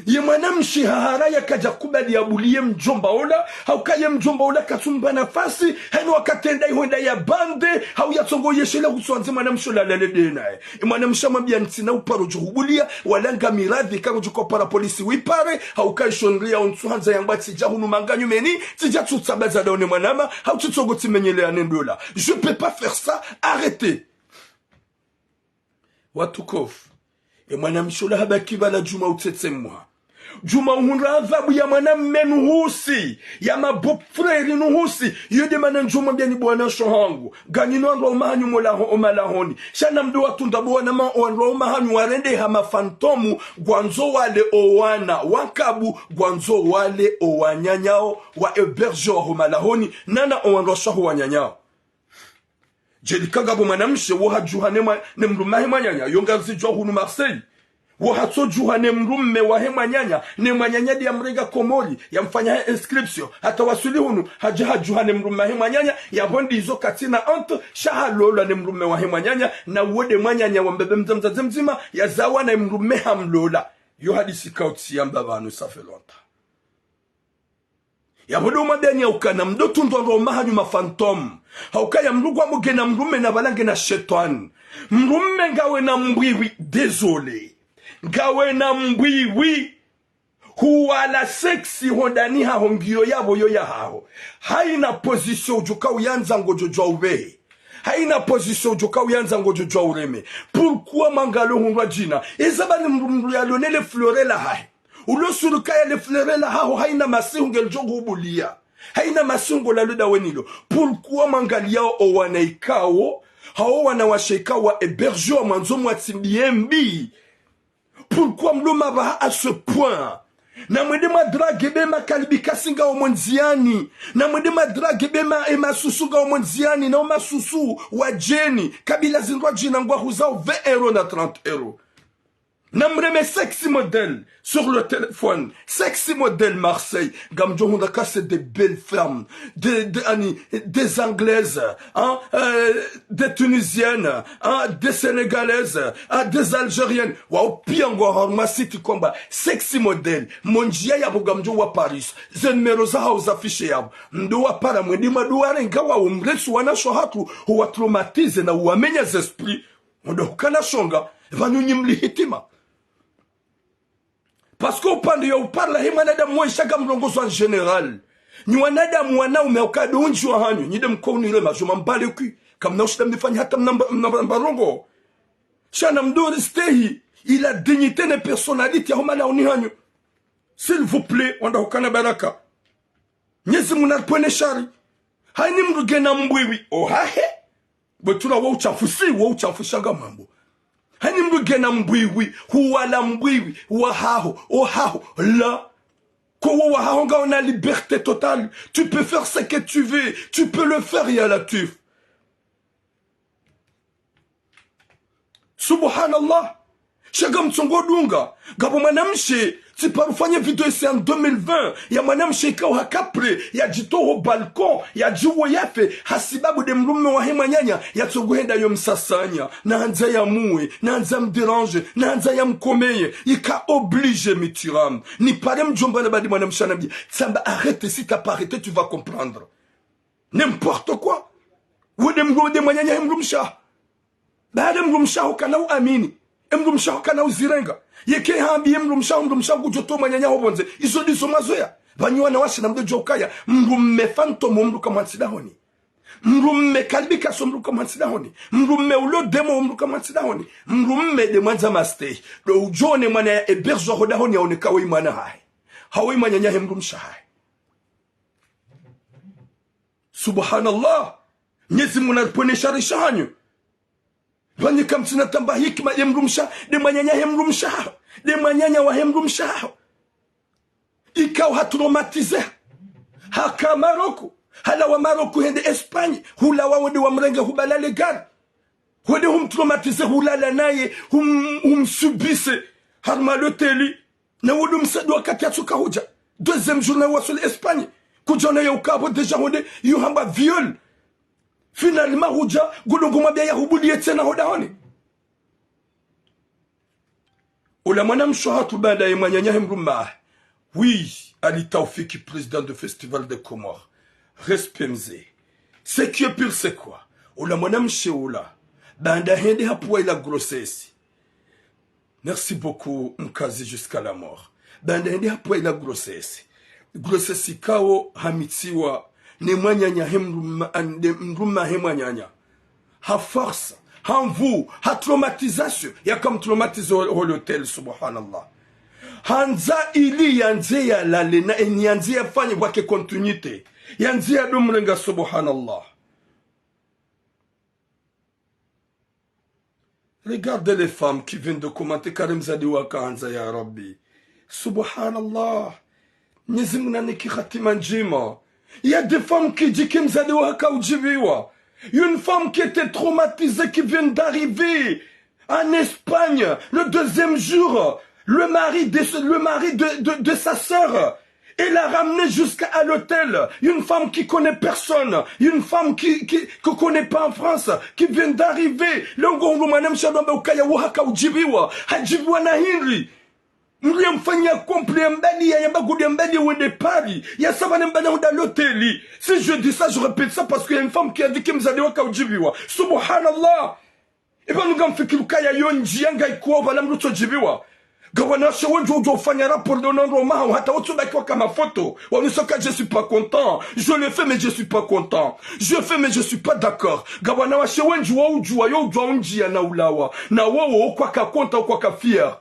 Ye mwanamshe hahara yakadja kubali yabuliye mdjomba ola, ha ukaya mdjomba ola katsumba nafasi, heno wakati enda ihwenda ya bande, hau yatsongo yeshela hutsuandze mwanamshe ola lale de naye. Ye mwanamshe hamwambia ntsina uparo djo hubulia, wala ngami radhi, kango djo hupara polisi wipare, ha ukaya shonria ontsuhandza yambwa tsidja hunu manga nyumeni, tsidja tsutsabaza daone mwanama, hau tsitsongo tsimenyelea ne ndola. Je peux pas faire ça, arrêtez. Watukufu, ye mwanamshe ola habaki pvala djuma utsetsemwa. Djuma uhundra adhabu ya mwanamme nuhusi, ya mabeau-frère nuhusi. Iyo de mana ndjo mwambiani bo wanashe hangu, nganyinu wandru waume hanyu molaho, omalahoni. Sha namdo watunda bo wanama, wandru waume hanyu warende ha mafantôme, ngwandzo wale owana wa nkabu, ngwandzo wale owananyao, wa héberger waho malahoni, nana owandru washe waho wananyao. Djeli kangapvo mwanamshe wo hadjuha ne mwa-, ne mdrume wahe mwananya, yo ngazidjuwa hunu Marseille. Wo hatsodjuha ne mdrume wahe mwananya, ne mwananya de yamrenga Komori, yamfanya he inscription, hata waswili hunu, hadja hadjuha ne mdrume wahe mwananya, yapvo ndizo katsina honte, sha halolwa ne mdrume wahe mwananya, na wo de mwananya wa mbebe mdzadze mdzima, yazawa na mdrume hamlola. Yo hadisi kautsi yamba pvanu, ça fait longtemps. Yapvo do mwambiani ya ukana mdo tundwa ndo mahanyu mafantôme. Ha ukaya mdru ngwambo ngena mdrume na pvala ngena shetwani. Mdrume ngawe na mbwiwi, désolé. Ngawe na mbwiwi. Huwala sexy hondani haho ngiyo yapvo yo yahaho. Haina position udjo ka uyandza ngodjo djuwa upvehe. Haina position udjo ka uyandza ngodjo djuwa ureme. Pourquoi mangalo hundrwa djina? Eza bani mdru mdru yalonele fleuret lahahe. Ulo suluka ya le fleuret lahaho haina masihu ngelidjo hubulia. Haina masihu ngolalo dawe nilo. Pourquoi mwangalia owana ikao, hao wanawashe ikao wa héberger wa mwandzo mwatsi B and B? Pourquoi mlo mapvaha à ce point? Na mwende mwa drague be makalibikasi ngao mondziani. Na mwende mwa drague be ma-, e masusu ngao mondziani. Na o masusu wa djeni. Kabila zindrwa djina ngwahuzao vingt euros na trente euros. Namreme sexy modèle sur le téléphone. Sexy modèle Marseille. Ngamdjo hundra ka c'est des belles femmes. Des, des, ani, des Anglaises, hein, euh, des Tunisiennes, hein, des Sénégalaises, hein, des Algériennes. Wao pia ngwao harumwa site combat. Sexy modèle. Mondzia yapvo ngamdjo wa Paris. Ze numéro zahao zaffiché yapvo. Mdo wapara mwende mwa duware ngwao mresu wanashe hatru. Huwa traumatiser na huwamenya ze esprit. Ondo hukana shonga, pvanu nyi mli hitima. Parce que upande ya uparla he mwanadamu waisha ngamlongozo en général. Nyi wanadamu wanaume ukado undji wa hanyu, nyi de mko unile majo mambale kwi. Kamna ushida mnifanya hata mnamba, mnamba, mnamba rongo. Sha namdo ristehi, ila dignité ne personnalité ya ho malahoni hanyu. S'il vous plaît, wanda hukana baraka. Mnyezi Mungu naripvwene shari. Haini mdru ngena mbwiwi, ohahe. Bwetula wo utshafusi, wo utshafusi sha ngamambo. Haini mdru ngena mbwiwi, huwala mbwiwi, wahaho, ohaho, la. Ko wo wahaho ngaona liberté totale. Tu peux faire ce que tu veux, tu peux le faire, ya Latwif. Subhanallah. Sha ngamtsongo dunga. Ngapvo mwanamshe, Tsiparo fanye video isi en deux mille vingt, ya mwanamshe ikao haka prêt, yadjitowa ho balcon, yadjiwo yafe, hasibabu nde mdrume wahe mwananya, yatsogo henda yomsasanya, nahandza yamuwe, nahandza yamdérange, nahandza yamkomeye, ika obligé mitiram. Nipare mdjomba na badi mwanamshe anambia, tsamba arrête, si t'as pas arrêté, tu vas comprendre. N'importe quoi. Wo nde mdru, nde mwananya he mdrumshe haho. Baada mdrumshe haho kana uamini. E mdrumshe haho kana uzirenga. Yeke hambi ye mdrumshe haho, mdrumshe haho ngudjo towa mwananya haho pvondze. Izo ndizo mazoea. Pvanyu wanawashe namdodjuwa ukaya. Mdrume fantôme wo mdru kamwantsi dahoni. Mdrume kalibikaso mdru kamwantsi dahoni. Mdrume ulo demo wo mdru kamwantsi dahoni. Mdrume nde mwandza mastehi. Ndo udjo one mwana ya héberge ho dahoni yaone ka woyi mwana hahe. Hawoyi mwananya he mdrumshe hahe. Subhanallah. Mnyezi Mungu naripvwene shari shahanyu. Pvanyika mtsina tamba hikima nde mdrumshe, nde mwananya he mdrumshe haho. Nde mwananya wahe mdrumshe haho. Ikao ha traumatisé. Haka Maroc. Halawa Maroc hende Espagne. Hulawa wende wamrenge hubala le gari. Wende humtraumatisé, hulala naye, hum, humsubissé. Harumwa l'hôtel. Na wo ndo msaido wakati yatsuka hudja. Deuxième jour na waswili Espagne. Kudja ona ya ukaya pvo déjà honde, yo hamba viol. Finalement hudja, ngudjo ngumwambia yahubuliye tsena ho dahoni. Ola mwanamshe hatru baanda ye mwananya he mdrume. Oui, Ali Taoufik, président de Festival des Comores. Respect mze. Ce qui est pire, c'est quoi ? Ola mwanamshe ola. Baanda hende hapvuwa ila grossesse. Merci beaucoup, mkazi jusqu'à la mort. Baanda hende hapvuwa ila grossesse. Grossesse ikao hamitsiwa ne mwananya he mdrume, nde mdrume he mwananya. Ha force, ha nvu, ha traumatisation, yaka mtraumatisé ho, ho l'hôtel, subhanallah. Handza ili yandze yalale na eni yandze yafanye pvwake continuité. Yandze yado mrenga, subhanallah. Regardez les femmes qui viennent de commenter, kari mzade waka handza ya Rabbi. Subhanallah. Mnyezi Mungu nanike hatima ndjema. Il y a des femmes qui disent que mzade waho haka udjibiwa. Une femme qui était traumatisée, qui vient d'arriver en Espagne, le deuxième jour, le mari de, le mari de, de, de sa sœur, elle a ramené jusqu'à à l'hôtel une femme qui connaît personne, une femme qui, qui, que connaît pas en France, qui vient d'arriver. Leo ngo hunu mwanamshe ndo amba ukaya waho haka udjibiwa. Hadjibiwa na hindri ? Mdru yamfanya complot, yambaliya, yamba ngudjo yambaliya wende Paris. Yasaba ne mbana hunda l'hôtel. Si je dis ça, je répète ça parce qu'il y a une femme qui a dit que mzade waho haka udjibiwa. Subhanallah. Eba nunga mfikiri ukaya yo ndziya ngayikao pvala mdru tso djibiwa. Ngapvo wanawashe wendji udjo ufanya rapport ndo na ndro maha, hata wotso baki waka mafoto. Wanusoka, je suis pas content. Je le fais, mais je suis pas content. Je fais, mais je suis pas d'accord. Ngapvo wanawashe wendji wa udjuwa, yo udjuwa undziya na ulawa. Na wowo, kwaka content, kwaka fier.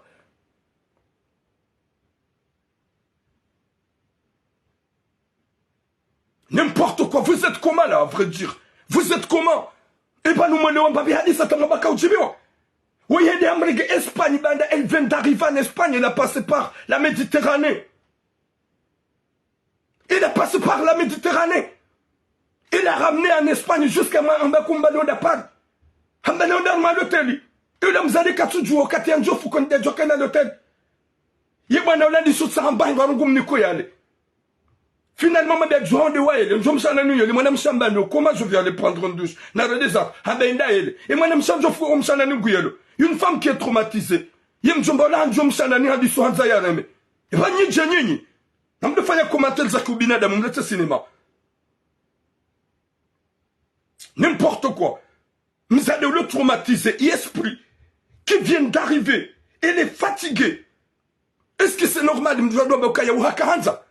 N'importe quoi. Vous êtes comment là, à vrai dire ? Vous êtes comment ? Eba nu mwelewa mbapvi hadisa tama baka udjibiwa. Woyi hende hamrenge Espagne, baanda elle vient d'arriver en Espagne, elle a passé par la Méditerranée. Elle a passé par la Méditerranée. Elle a ramené en Espagne jusqu'à ma, amba kumbana hunda Paris. Hamba nihunda harumwa l'hôtel. Ila mzade katsudjuwa wakati yandjo fuko ndedjo kana l'hôtel. Ye bwana ula ndisutsa hamba hindru harungu mniko yale. Finalement, mabia djuha onde wa yele, ndjo msana ni yele, mwanamshe amba no, comment je vais aller prendre une douche ? Na rede za, hamba enda yele. E mwanamshe ndjo fuko msana ni ngu yelo. Une femme qui est traumatisée. Ye mdjomba ula ndjo msana ni hadisu handza ya reme. Eba nyinyi, nyinyi. Namdofanya commentaire za kiubinadamu, mlete cinéma. N'importe quoi. Mzade ulo traumatisé, esprit, qui vient d'arriver, elle est fatiguée. Est-ce que c'est normal, mdru ado amba ukaya waho haka handza ?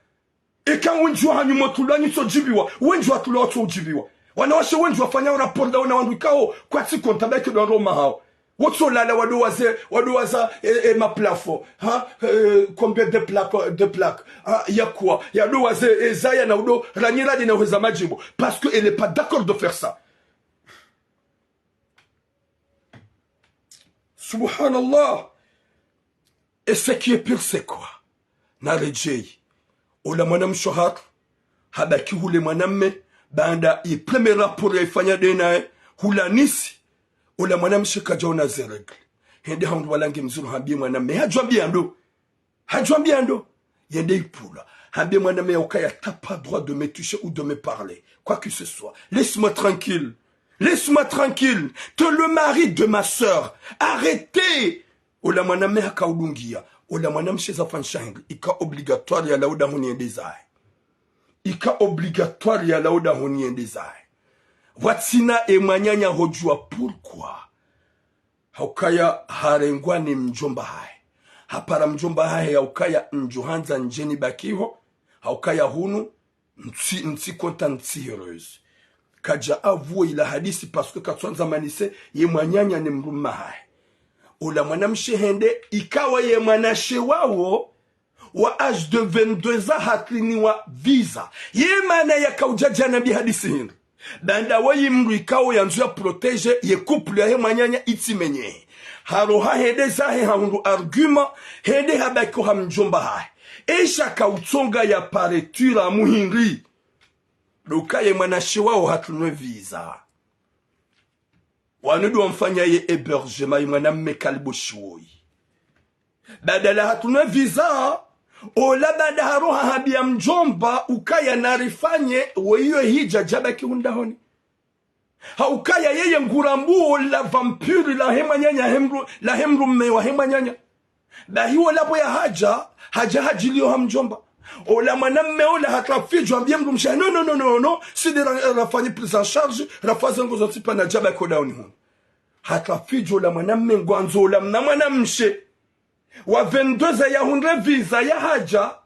Eka wendji wahanyu motulwa nyitso djibiwa, wendji watulwa watso udjibiwa. Wanawashe wendji wafanya rapport ndawo na wandru ikao, kwatsi content ba ike ndo ndro maha hawo. Wotso lala wado waze, wado waza, eh, eh, ma plafond, ha, eh, combien de plaques, de plaques, ha, ya quoi, yado waze, eh, zaya na udo, ranyi radi na uheza madjimbo. Parce que elle est pas d'accord de faire ça. Subhanallah. Et ce qui est pire, c'est quoi ? Na redjeyi. Ola mwanamshe hatru, habaki hule mwanamme, baanda ye premier rapport yayifanya nde naye, hula Nice, ola mwanamshe kadjaona ze règles. Hende ha wandru walange mzuru hambiye mwanamme, hadjwambiya ndo. Hadjwambia ndo. Yende ipvula. Hambie mwanamme ya ukaya: t'as pas droit de me toucher ou de me parler. Quoi que ce soit. Laisse-moi tranquille. Laisse-moi tranquille. T'es le mari de ma sœur. Arrêtez. Ola mwanamme haka udungia. Ola mwanamshe za fanyisha hindri. Ika obligatoire yalawe dahoni yende zahe. Ika obligatoire yalawe dahoni yende zahe. Pvwatsina ye mwananya hodjua pourquoi. Haukaya harengwa ni mdjomba hahe. Hapara mdjomba hahe yaukaya ndjo handza ndjeni bakiho. Haukaya hunu, ntsi, ntsi content, ntsi heureuse. Kadja avouer ila hadisi parce que katsuandza manise ye mwananya ne mdrumme hahe. Ola mwanamshe hende, ikawa ye mwanashe wawo, wa âge de vingt-deux ans hatriniwa visa. Ye mana yakaudja djana bi hadisi hindri. Baanda woyi mdru ikao yandzo ya protéger ye couple yahe mwananya itsimenyehe. Haroha hende zahe hahundru argument, hende habaki ho ha mdjomba hahe. Esha kautsonga ya pare tura muhindri. Ndo ukaya ye mwanashe wawo hatrinwe visa. Wanu ndo wamfanya ye hébergement ye mwanamme kaliboshi woyi. Badala hatrinwe visa, ola baanda haroha hambia mdjomba ukaya narifanye woyi yo hija djabaki ho ndahoni. Haukaya yeye ngurambuo la vampire lahe mwananya, he mdru-, lahe mdrumme wahe mwananya. Bahi ola pvo yahadja, hadja hadjilio ha mdjomba. Ola mwanamme ola hatrafidjwa hambie mdrumshe: non, non, non, non, non, si nde ra-, rafanye prise en charge, rafa ze ndrongo zontsi pvanu djabaki ho dahoni hunu. Hatrafidjwa ola mwanamme ngwandzo ola mna mwanamshe wa vingt-deux ans yahundre visa yahadja,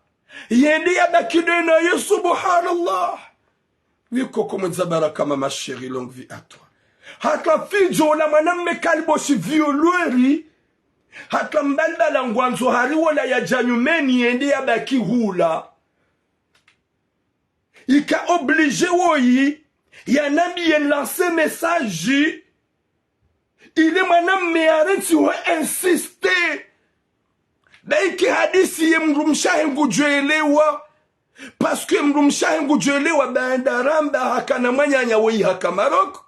yende yabaki dena ye, subhanallah. Wiko komwedza baraka, ma chérie, longue vie à toi. Hatrafidjwa ola mwanamme kaliboshi violeur, hatrambalimbala ngwandzo hari wola yadja nyumeni yende yabaki hula. Ika obligé woyi, yanambie lancer message. Ile mwanamme yarentsi ho insister. Baike hadisi ye mdrumshe wahe ngudjwelewa. Parce que mdrumshe wahe ngudjwelewa baanda ramba hakana mwananya woyi haka Maroc.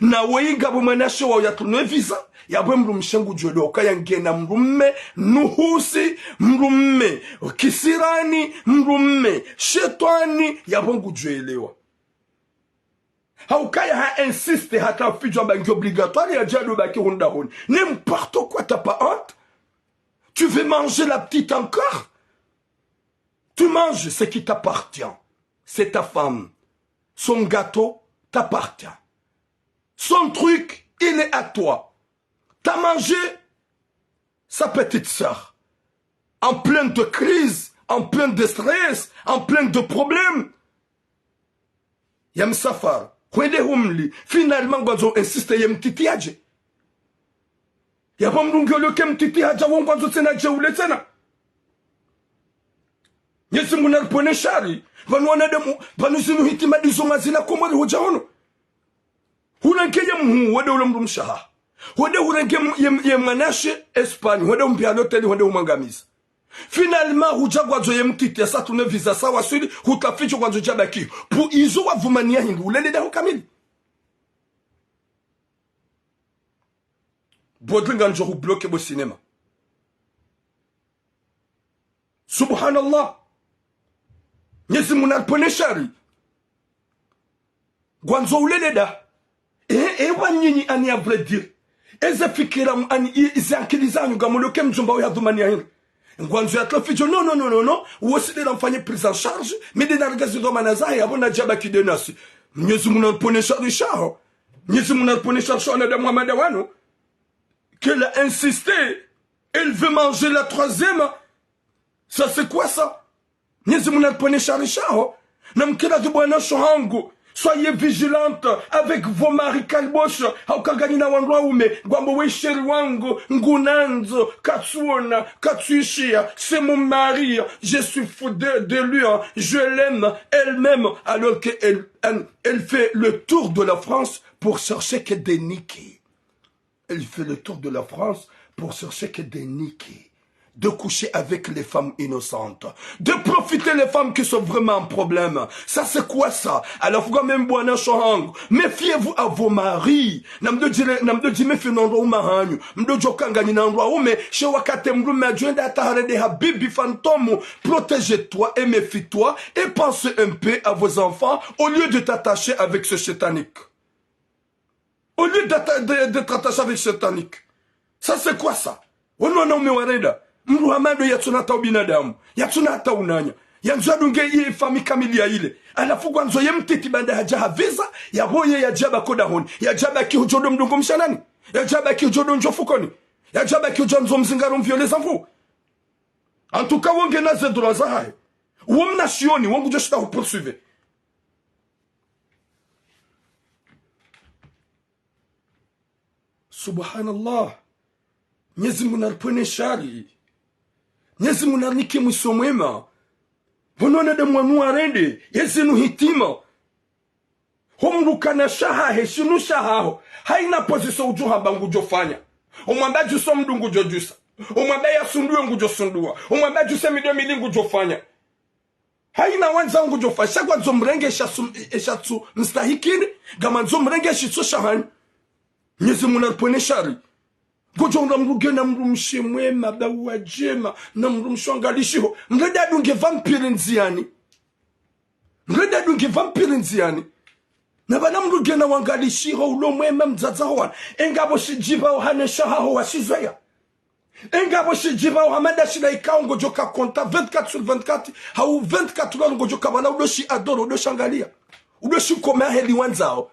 Na woyi ngapvo mwanashe wawo yatrunwe visa. Yapvo mdrumshe ngudjwelewa ukaya ngena mdrumme nuhusi, mdrumme kisirani, mdrumme shetwani, yapvo ngudjwelewa. Haukaya ha insister, hatrafidjwa amba ngi obligatoire yadje yadobaki ho ndahoni. N'importe quoi, t'as pas honte ? Tu veux manger la petite encore ? Tu manges ce qui t'appartient. C'est ta femme. Son gâteau t'appartient. Son truc, il est à toi. T'as mangé sa petite sœur, en pleine de crise, en pleine de stress, en pleine de problèmes. Ya msafara, hwende humli, finalement ngwandzo insister ye mtiti yadje. Yapvo mdru ngiyo loke mtiti hadja wo ngwandzo tsena yadje ule tsena. Mnyezi Mungu naripvone shari, pvanu wanadamu, pvanu zinu hitima ndizo mazila Komori hudja hono. Hurenge ye mhuu, hwende ule mdrumshe wahaho. Hwende hurenge m-, ye, ye mwanamshe Espagne, hwende umpvia loteli, hwende umwangamiza. Finalement, hudja ngwandzo ye mtiti, yasa trunwe visa, sa waswili, hutaficho ngwandzo yadje yabaki. Pvo izo wavumaniya hindri, ulele daho kamili. Bodri ngandzo hubloquer bo cinéma. Subhanallah. Mnyezi Mungu naripvone shari. Ngwandzo ulele daho. Eh, eh, wa nyinyi ani, à vrai dire. Eze fikira mu ani, i-, ize ankili zanyu ngamuloke mdjomba we hadhumaniya hindri. Ngwandzo yatraficho, non, non, non, non, non. Wosi nde namfanye prise en charge, mi nde narenge ze dhwamana zahe, yapvo nadje yabaki denasi. Mnyezi Mungu naripvone shari shaho. Mnyezi Mungu naripvone shari shaho wanadamu hama nda wanu. Qu'elle a insisté. Elle veut manger la troisième. Ça, c'est quoi ça ? Mnyezi Mungu naripvone shari shaho. Na mkira dhibwana sho hangu. Soyez vigilante avec vos maris kalbosh. Hauka nganyina wandru waume. Ngwambo we chéri wangu. Ngunandzo. Katsuona. Katsuishiya. C'est mon mari. Je suis fou de, de lui, hein. Je l'aime. Elle m'aime. Alors que elle, elle, elle fait le tour de la France pour chercher que des niqués. Elle fait le tour de la France pour chercher que des niqués. de coucher avec les femmes innocentes, de profiter les femmes qui sont vraiment un problème. Ça, c'est quoi ça? Alors, faut quand même, bwana shahangu, méfiez-vous à vos maris. Namdo dire, namdo dire, méfiez no wandru waume hanyu. Mdo djoka nganyi na wandru waume, she wakati mdrume adjoenda hata harende ha bibi fantôme. Protège-toi et méfie-toi et pense un peu à vos enfants au lieu de t'attacher avec ce shétanique. Au lieu d'atta-, de, d'être attaché avec shétanique. Ça, c'est quoi ça? Wanu wanaume warenda. Mdru hama ndo yatsuna hata ubinadamu. Yatsuna hata unanya. Yandzo yadunge ye fami kamili ya ile. Halafu ngwandzo ye mtiti baanda hadja ha visa, yapvo ye yadja baki ho dahoni. Yadja baki hudjo ndo mdungo mshanani. Yadja baki hudjo ndo ndjo fukoni. Yadja baki hudjo andzo mzingaro mviole za mvu. En tout cas, wo ngena ze droit zahahe. Wo mna shioni, wo ngudjo shinda hu poursuivre. Subhanallah. Mnyezi Mungu naripvwene shari. Mnyezi Mungu narinike mwiso mwema. Pvo no wanadamu wanu warende, yezinu hitima. Ho mdru kana shahahe, shinu shahaho. Haina position udjo hamba ngudjo fanya. Umwamba djusa mdru ngudjo djusa. Umwamba yasunduwe ngudjo sunduwa. Umwamba djuse midwe mili ngudjo fanya. Haina wandzao ngudjo fa, sha ngwandzo mrenge esha su-, esha tsu mstahikini, ngamwandzo mrenge eshitso shahanyu. Mnyezi Mungu naripvwene shari. Ngodjo unda mdru ngena mdrumshe mwema, dawa djema, na mdrumshe wangalishiho. Mrende adunge vampire ndziani. Mrende adunge vampire ndziani. Na pvana mdru ngena wangalishiho, ulo mwema mdzadze ho wana. Engapvo shidjiba ohane shahaho wa shizweya. Engapvo shidjiba ohamada shila ikao ngodjo ka konta vingt-quatre sur vingt-quatre, hau vingt-quatre heures ngodjo ka pvala udo shi adoro, udo shangalia. Udo shi kome aheli wandzao.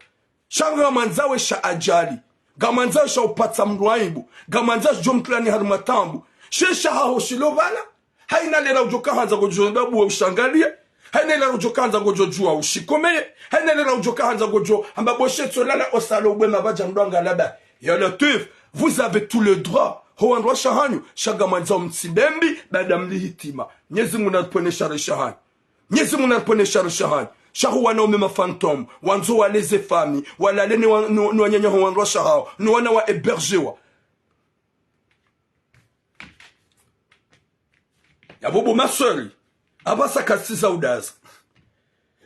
Sha ngamwandzao esha ajali. Ngamwandzao esha upatsa mdru aibu. Ngamwandzao esha djo mtrani harumwa taabu. She shahaho shilo pvala. Haina lera udjo ka handza ngodjo ndabuwa ushangalie. Haina lera udjo ka handza ngodjo djuwa ushikomeye. Haina lera udjo ka handza ngodjo hamba boshe tso lala osalo ubwe mabadja mdru angalaba. Ya Latwif, vous avez tout le droit. Ho wandru washe hanyu, sha ngamwandzao mtsi bembi, baanda mli hitima. Mnyezi Mungu naripvwene shari shahanyu. Mnyezi Mungu naripvwene shari shahanyu. Sha ho wanaume ma fantôme, wandzo waleze fami, walale ne wa-, no, no wananya ho wandru washe hawo, no wana wa hébergewa. Yapvo bo ma sœur, apvasa kasiza udaza.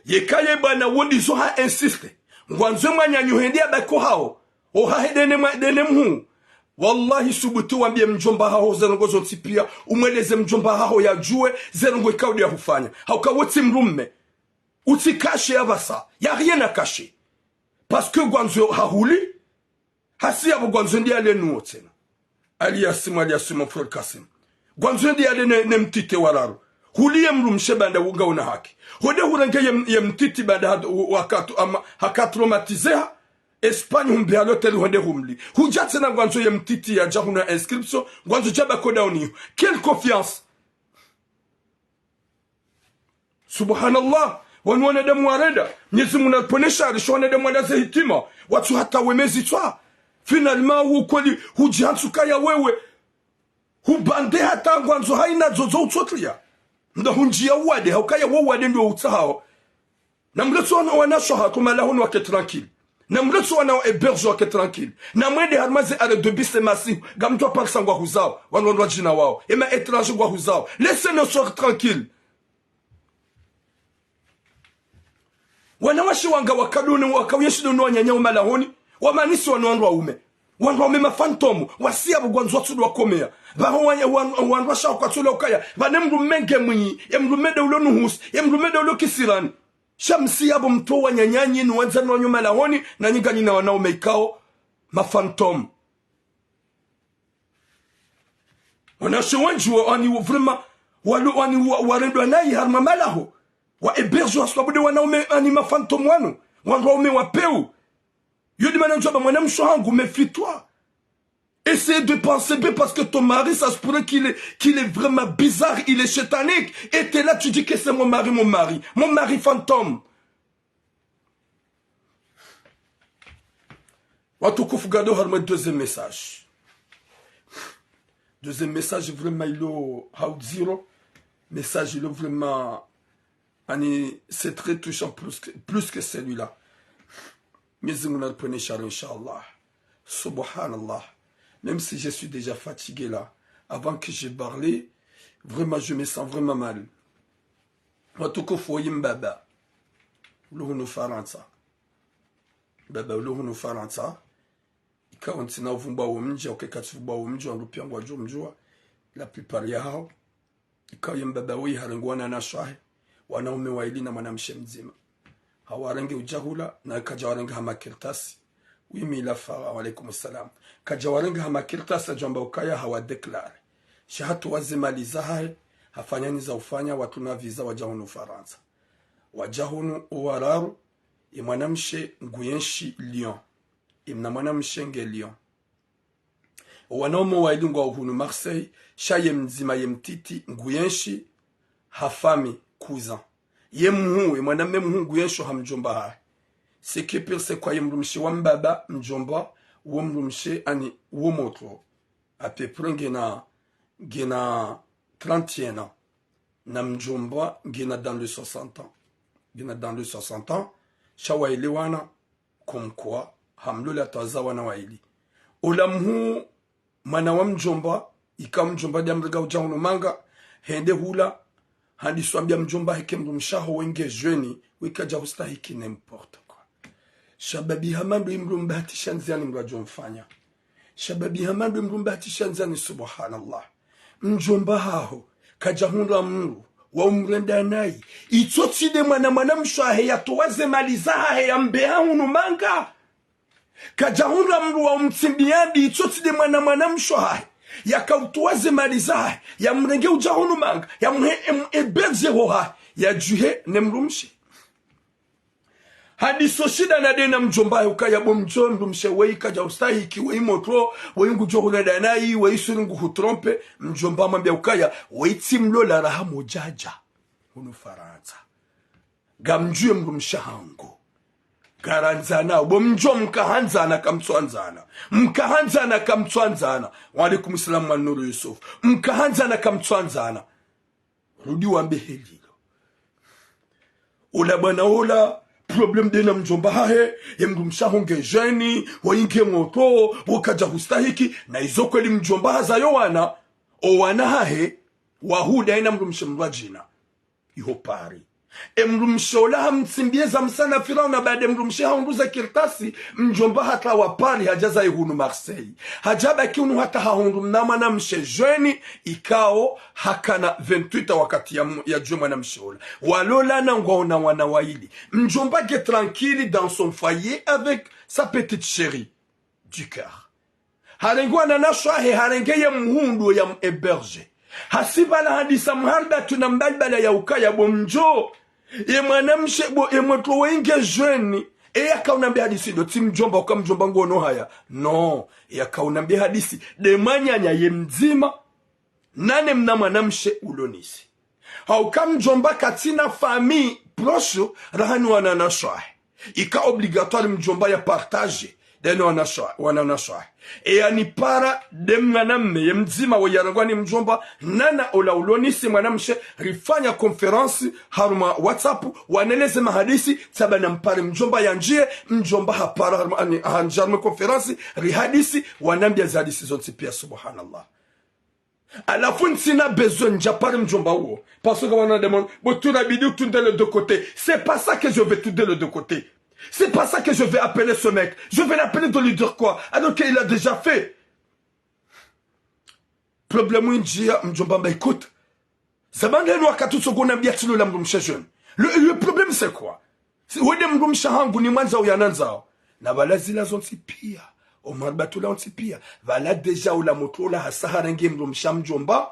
Yeka ye bwana wo ndizo ha insiste. Ngwandzo mwananyaho hende yabaki haho. Ohahe ndene mwa-, ndene mhuu. Wallahi subuti wambie mdjomba haho ze ndrongo zontsi pia. Umweleze mdjomba haho yadjuwe ze ndrongo ikao nde yahufanya. Hauka wo tsi mdrume. Utsi cacher apvasa. Y a rien à cacher. Parce que ngwandzo hahuli. Hasi yapvo ngwandzo ndi yale nuwo tsena. Ali Yasim, Ali Yasim, mon frère Kassim. Ngwandzo ndi yale ne, ne mtiti wa raru. Huliye mdrumshe baanda wunga una haki. Hode hurenge ye, ye mtiti baanda had-, wakati ama, haka traumatiseha. Espagne humbe ha l'hôtel hode humli. Hudja tsena ngwandzo ye mtiti yadja huna inscription. Ngwandzo djaba koda uniyo. Quelle confiance? Subhanallah, wanu wanadamu warenda, Mnyezi Mungu naripvwene shari, sho wanadamu wala ze hitima, watsu hata wemezi tswa. Finalement, wu kweli, hudji hantsuka ya wewe, hubande hata ngwandzo haina dzodzo utsotlia. Nda hundji ya uwade, hauka ya wo uwade ndo utsahao. Na mletse wana, wana shaha, kuma lahoni wake tranquille. Na mletse wana wa héberge wake tranquille. Na mwende harumwa ze arrêt de bus masihu, ngamdjo parisa ngwahuzao, wanu wandru wadjina wao. Ema étranger ngwahuzao. Laissez nos sœurs tranquilles. Wanawashe wanga wakadone, wakauyeshi no wananya wo malahoni, wamanisi wanu wandru waume. Wandru waume ma fantôme, wasi yapvo ngwandzo watsudu wakomeya. Pvaho wa-, wa-, wandru washe kwatsu la ukaya, pvane mdrume nge mwinyi, ye mdrume nde ulo nuhusi, ye mdrume nde ulo kisirani. Sha msi yapvo mtru wananyanyi, ni wandzani wanyu malahoni, na nyi nganyi na wanaume ikao, ma fantôme. Wanawashe wendji wa, wani wa, vraiment, walo, wani wa, warendwa nayi harumwa malaho. Wa héberge wa sababu nde wanaume, ani ma fantôme wanu. Wandru waume wa peu. Yo ndi mana ndjwamba mwanamshe hangu, méfie-toi. Essaye de penser bien parce que ton mari, ça se pourrait qu'il est, qu'il est vraiment bizarre, il est shétanique. Et t'es là, tu dis que c'est mon mari, mon mari. Mon mari fantôme. Watukufu, gado harumwa deuxième message. Deuxième message vraiment ilo ha udziro. Message ilo vraiment, ani, c'est très touchant plus que, plus que celui-là. Mnyezi Mungu naripvwene shari, inshallah. Subhanallah. Même si je suis déjà fatigué là, Avant que je parle, vraiment, je me sens vraiment mal. Watukufu, oyi mbaba ulo hunu Farantsa. Mbaba ulo hunu Farantsa. Ikao ntsina uvumbwa wo mdji, au keka tsivumbwa wo mdji, wandru pia ngwadjo mdjuwa, la plupart yahawo. Ikao ye mbaba woyi harenge wananyashe wahe, wanaume waili na mwanamshe mdzima. Hawarenge udja hula, na kadja warenge ha makartasi. Oui, mille francs, wa alaykum salam. Kadja warenge ha makartasi, hadjwamba ukaya hawa déclaré. Sha hatowa ze mali zahahe, hafanya nyi za ufanya, watruna visa wadja hunu Farantsa. Wadja hunu owararu, ye mwanamshe nguyenshi Lyon. Ye mna mwanamshe nge Lyon. Owanaume waili ngwao hunu Marseille, sha ye mdzima ye mtiti nguyenshi ha famille, cousin. Ye mhuu, ye mwanamme mhuu nguyenshi ha mdjomba hahe. Ce qui est pire, c'est quoi, ye mdrumshe wa mbaba, mdjomba wo mdrumshe, ani wo motro, à peu près ngena, ngena trente et un ans. Na mdjomba ngena dans les soixante ans. Ngena dans les soixante ans, sha waelewana, comme quoi, hamlola hata wazaa wana waili. Ola mhuu, mwana wa mdjomba, ikao mdjomba nde amrenge udja hunu manga, hende hula, handisa wambia mdjomba heke mdrumshe waho wenge jweni, weka kadja hustahiki, n'importe quoi. Shababi hama ndo imdru mbahatisha ndziani mdru adjo mfanya. Shababi hama ndo imdru mbahatisha ndziani, subhanallah. Mdjomba haho, kadja hundra mdru, wa umrenda nayi. Itso tsi nde mwana mwanamshe wahe yatowa ze mali zahahe yambeha hunu manga. Kadja hundra mdru wa umtsimbiya mbi, itso tsi nde mwana mwanamshe wahe. Yaka utowa ze mali zahahe, yamrenge udja hunu manga, yamhe em-, héberger hohahe, yadjuhe ne mdrumshe. Hadiso shida na nde na mdjomba hahe ukaya bo mdjo, mdrumshe weyi kadja ustahiki, weyi motro, weyi ngudjo hurenda nayi, weyi suri nguhutrompe. Mdjomba hamwambia ukaya, weyi tsimlola raha modjadja hunu Farantsa. Ngamdjuwe mdrumshe hangu. Ngarandzana, bo mdjo mkahandzana kamtsuandzana. Mkahandzana kamtsuandzana. Wa alaykum salam wa Nuru Yusuf. Mkahandzana kamtsuandzana. Rudi wambe helilo. Ola bwana ola, problème nde na mdjomba hahe, ye mdrumshe waho nge jweni, wainge motro, wo kadja hustahiki, na izo kweli mdjomba hazaa yo wana, owana hahe, wahuda yena mdrumshe mdrwadjina. Iho Paris. E mdrumshe ola hamtsimbiye za msana Firauna baada e mdrumshe hahundru ze kartasi, mdjomba hatowa Paris hadja zayi hunu Marseille. Hadja baki hunu hata hahundru mna mwanamshe jweni ikao hakana vingt-huit wakati ya, yadjuwe mwanamshe ola. Walolana ngwaona wana waili. Mdjomba nge tranquille dans son foyer avec sa petite chérie du cœur. Harenge wananyashe wahe, harenge ye mhuu ndo yam héberger. Hasi pvala handisa mharibatwi na mbalibala ya ukaya bo mdjo, ye mwanamshe bo, ye motro wainge jweni. E yaka unambe hadisi ndo tsi mdjomba, uka mdjomba nguono haya. Non, yaka unambe hadisi nde mwananya ye mdzima. Nane mna mwanamshe ulo nisi. Hauka mdjomba katsina famille proche, raha ni wananyashe wahe. Ika obligatoire mdjomba ya partage, nde ne wananyashe wa-, wananyashe wahe. E yani para nde mwanamme, ye mdzima wo yarengwa ni mdjomba, nana ola ulo nisi mwanamshe, rifanya conférence harumwa WhatsApp, waneleze mahadisi, tsamba nampare mdjomba yandjiye, mdjomba hapara harumwa, ani, handjiya harumwa conférence, rihadisi, wanambia ze hadisi zontsi pia, subhanallah. Halafu ntsina besoin ndjapare mdjomba uwo. Parce que wana demande, bo tu inabidi utunde les deux côtés. C'est pas ça que je vais tunder les deux côtés. C'est pas ça que je vais appeler ce mec. Je vais l'appeler de lui dire quoi ? Alors qu'il a déjà fait. Problème indjia, mdjomba hamba écoute. Zamani henu wakati utsoko unambia tsilola mdrumshe jeune. Le, le problème c'est quoi ? Si, we nde mdrumshe hangu nimwandzao yanandzao. Na pvala zila zontsi pia. Omar Batula ontsi pia. Pvala déjà ola motro ola hasa harenge mdrumshe mdjomba.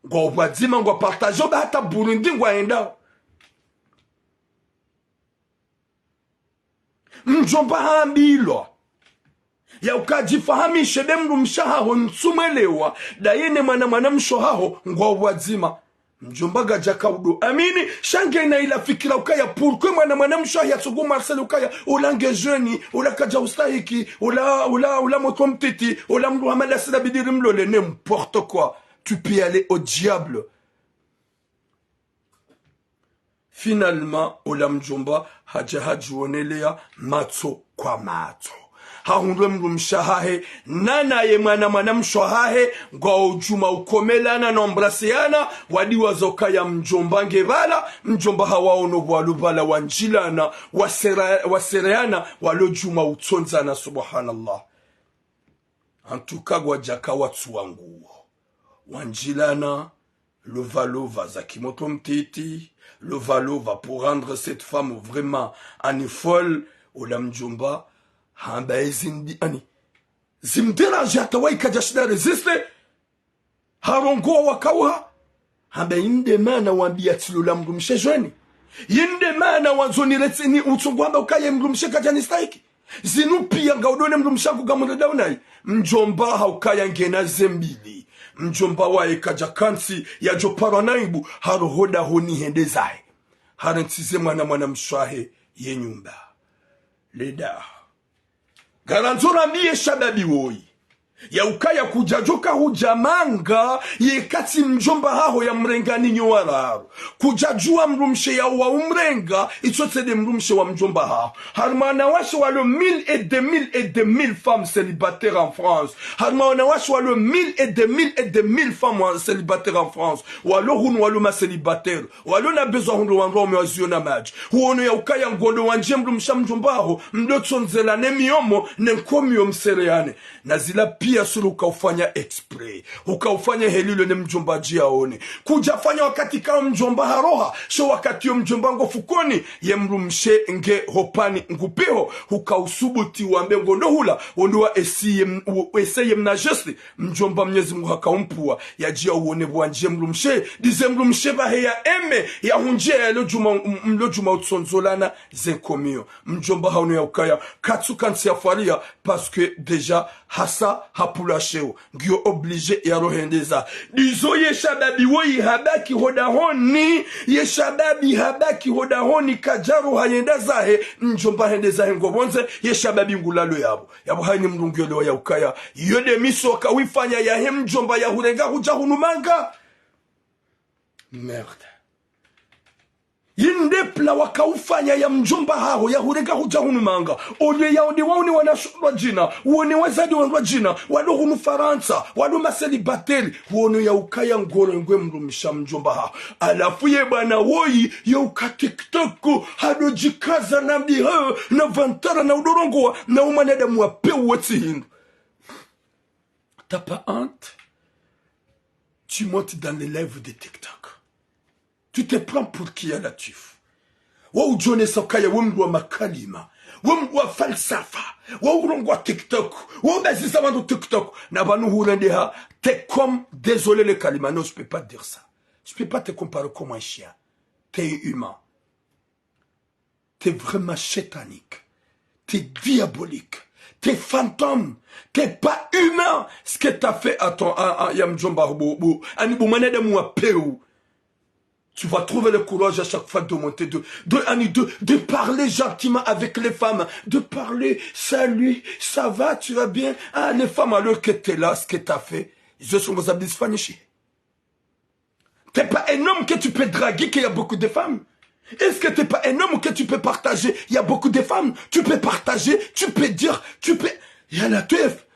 Ngwao pvwadzima ngwa partage oba hata Burundi ngwaendao. Mdjomba hambilwa. Ya uka djifahamishe nde mdrumshe haho ntsumwelewa, ndaye ne mwana mwanamshe haho ngwao pvwadzima. Mdjomba kadjaka udo amini, sha ngena ila fikira ukaya, pourquoi mwana mwanamshe haho yatsogo Marseille ukaya, ola nge jeune, ola kadja ustahiki, ola, ola, ola motro mtiti, ola mdru hama la sila bidi rimlole, n'importe quoi. Tu peux aller au diable. Finalement, ola mdjomba hadja hadjionelea matso kwa matso. hahundre mdrumshe wahahe, nanaye mwana mwanamshe wahahe, ngwao djuma ukomelana na embrasseana, wadiwaza ukaya mdjomba nge pvala, mdjomba hawaono pvwalo pvala wandjilana, wasera-, wasereana, walo djuma utsondzana, subhanallah. En tout cas, ngwadjaka watsu wanguo. Wandjilana, lova lova za kimoto mtiti, lova lova pour rendre cette femme vraiment ani folle, ola mdjomba, hamba ezindi, ani, zimdéranger hata wayi kadjashinda résister, harongoa wakauha, hamba inde mana wambia tsi lola mdrumshe djweni. Inde mana wandzo niretse ni utsongo hamba ukaya mdrumshe kadjanistahiki. Zinu pia ngaudone mdrumshe hangu ngamrenda unayi. Mdjomba haukaya ngena ze mbili. Mdjomba waye kadjakantsi yadjoparwa na aibu, haroho dahoni hende zahe. Harentsize mwana mwanamshe wahe ye nyumba. Leda. Ngarandzo rambiye shababi woyi. Ya ukaya kudjadjoka hudja manga, yeka tsi mdjomba haho yamrenga ninyo wararu. Kudjadjuwa mdrumshe yawo waumrenga, itso tsi nde mdrumshe wa mdjomba haho. Harimwa wanawashe walo mille et des mille et des mille femmes célibataires en France. Harimwa wanawashe walo mille et des mille et des mille femmes en-, célibataires en France. Walo hunu walo ma célibataires. Walo na besoin hundro wandru waume waziyo na madji. Huono ya ukaya ngondo wandje mdrumshe wa mdjomba haho, mdo tsondzela ne miyomo, ne nkomiyo msereane. Na zila pia sulu ukaufanya exprès. Ukaufanya heli lo ne mdjomba dji yaone. Kudjafanya wakati kao mdjomba haroha, sho wakati yo mdjomba ngo fukoni, ye mdrumshe nge hopvani ngupiho, ukausubuti wambe ngondo hula, ondo wa essayer m-, u-, essayer mna geste, mdjomba Mnyezi Mungu hakaumpvuwa, yadjiya uone pvwandje mdrumshe, ndize mdrumshe pvahe ya eme, ya hundjiya yalo djuma, m-, mlo djuma utsondzolana ze nkomiyo. Mdjomba haono ya ukaya, katsu kantsi ya fwariya, parce que déjà, hasa hapvulwa sheo, ngiyo obligé ya rohendeza. Ndizo ye shababi woyi habaki hodahoni, ye shababi habaki hodahoni kadjaroha yenda zahe, mdjomba hende zahe ngo pvondze, ye shababi ngulalo yapvo. Yapvo hayini mdru ngiyo lewa ya ukaya, yo nde miso kawifanya yahe mdjomba ya hurenga hudja hunu manga. Merde. Yinde plan wakaufanya ya mdjomba haho ya hurenga hudja hunu manga. Olio ya ode waone wanashe wandru wadjina, uone wazade wandru wadjina, walo hunu Farantsa, walo ma célibataires, uone ya ukaya ngorengwe mdrumshe wa mdjomba haho. Halafu ye bwana woyi, ye uka TikTok, hado djikaza na mbi, ha, na vantara, na udorongoa, na umwanadamu wa pewu wetsi hindru. T'as pas honte ? Tu montes dans les lives de TikTok. Tu te prends pour qui, ya Latwif ? Wa udjonesa ukaya we mdru wa makalima, we mdru wa falsafa, wa urongoa TikTok, wa ubaziza wandru TikTok. Na pvanu hurendeha, t'es comme, désolé le kalima, non, je peux pas dire ça. Je peux pas te comparer comme un chien. T'es humain. T'es vraiment shétanique. T'es diabolique. T'es fantôme. T'es pas humain. Ce que t'as fait à ton, à, à, ya mdjomba, bo, bo, ani bo mwanadamu wa pewu. Tu vas trouver le courage à chaque fois de monter, de, de, ani, de, de parler gentiment avec les femmes, de parler, salut, ça va, tu vas bien ? Ah, les femmes, alors que t'es là, ce que t'as fait, je suis aux abdis. T'es pas un homme que tu peux draguer, qu'il y a beaucoup de femmes. Est-ce que t'es pas un homme que tu peux partager ? Il y a beaucoup de femmes. Tu peux partager, tu peux dire, tu peux, ya Latwif.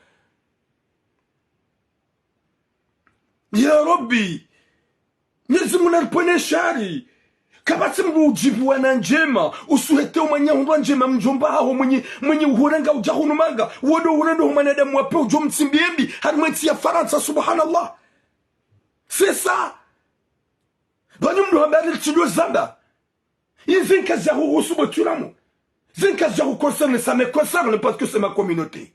Ya Rabbi. Mnyezi Mungu naripvwene shari. Kapvatsi mdru udjibu wana ndjema, usuhete umanya hundrwa ndjema mdjomba haho mwenye, mwenye uhurenga udja hunu manga. Wodo urendo hu mwanadamu wa pewu udjo mtsimbi embi, harimwa entsi ya Farantsa, subhanallah. C'est ça. Pvanu mdru habari tsidjo zamba. Izi nkazi ya huhusu bo tulamu. Zi nkazi ya hu concerne, ça me concerne parce que c'est ma communauté.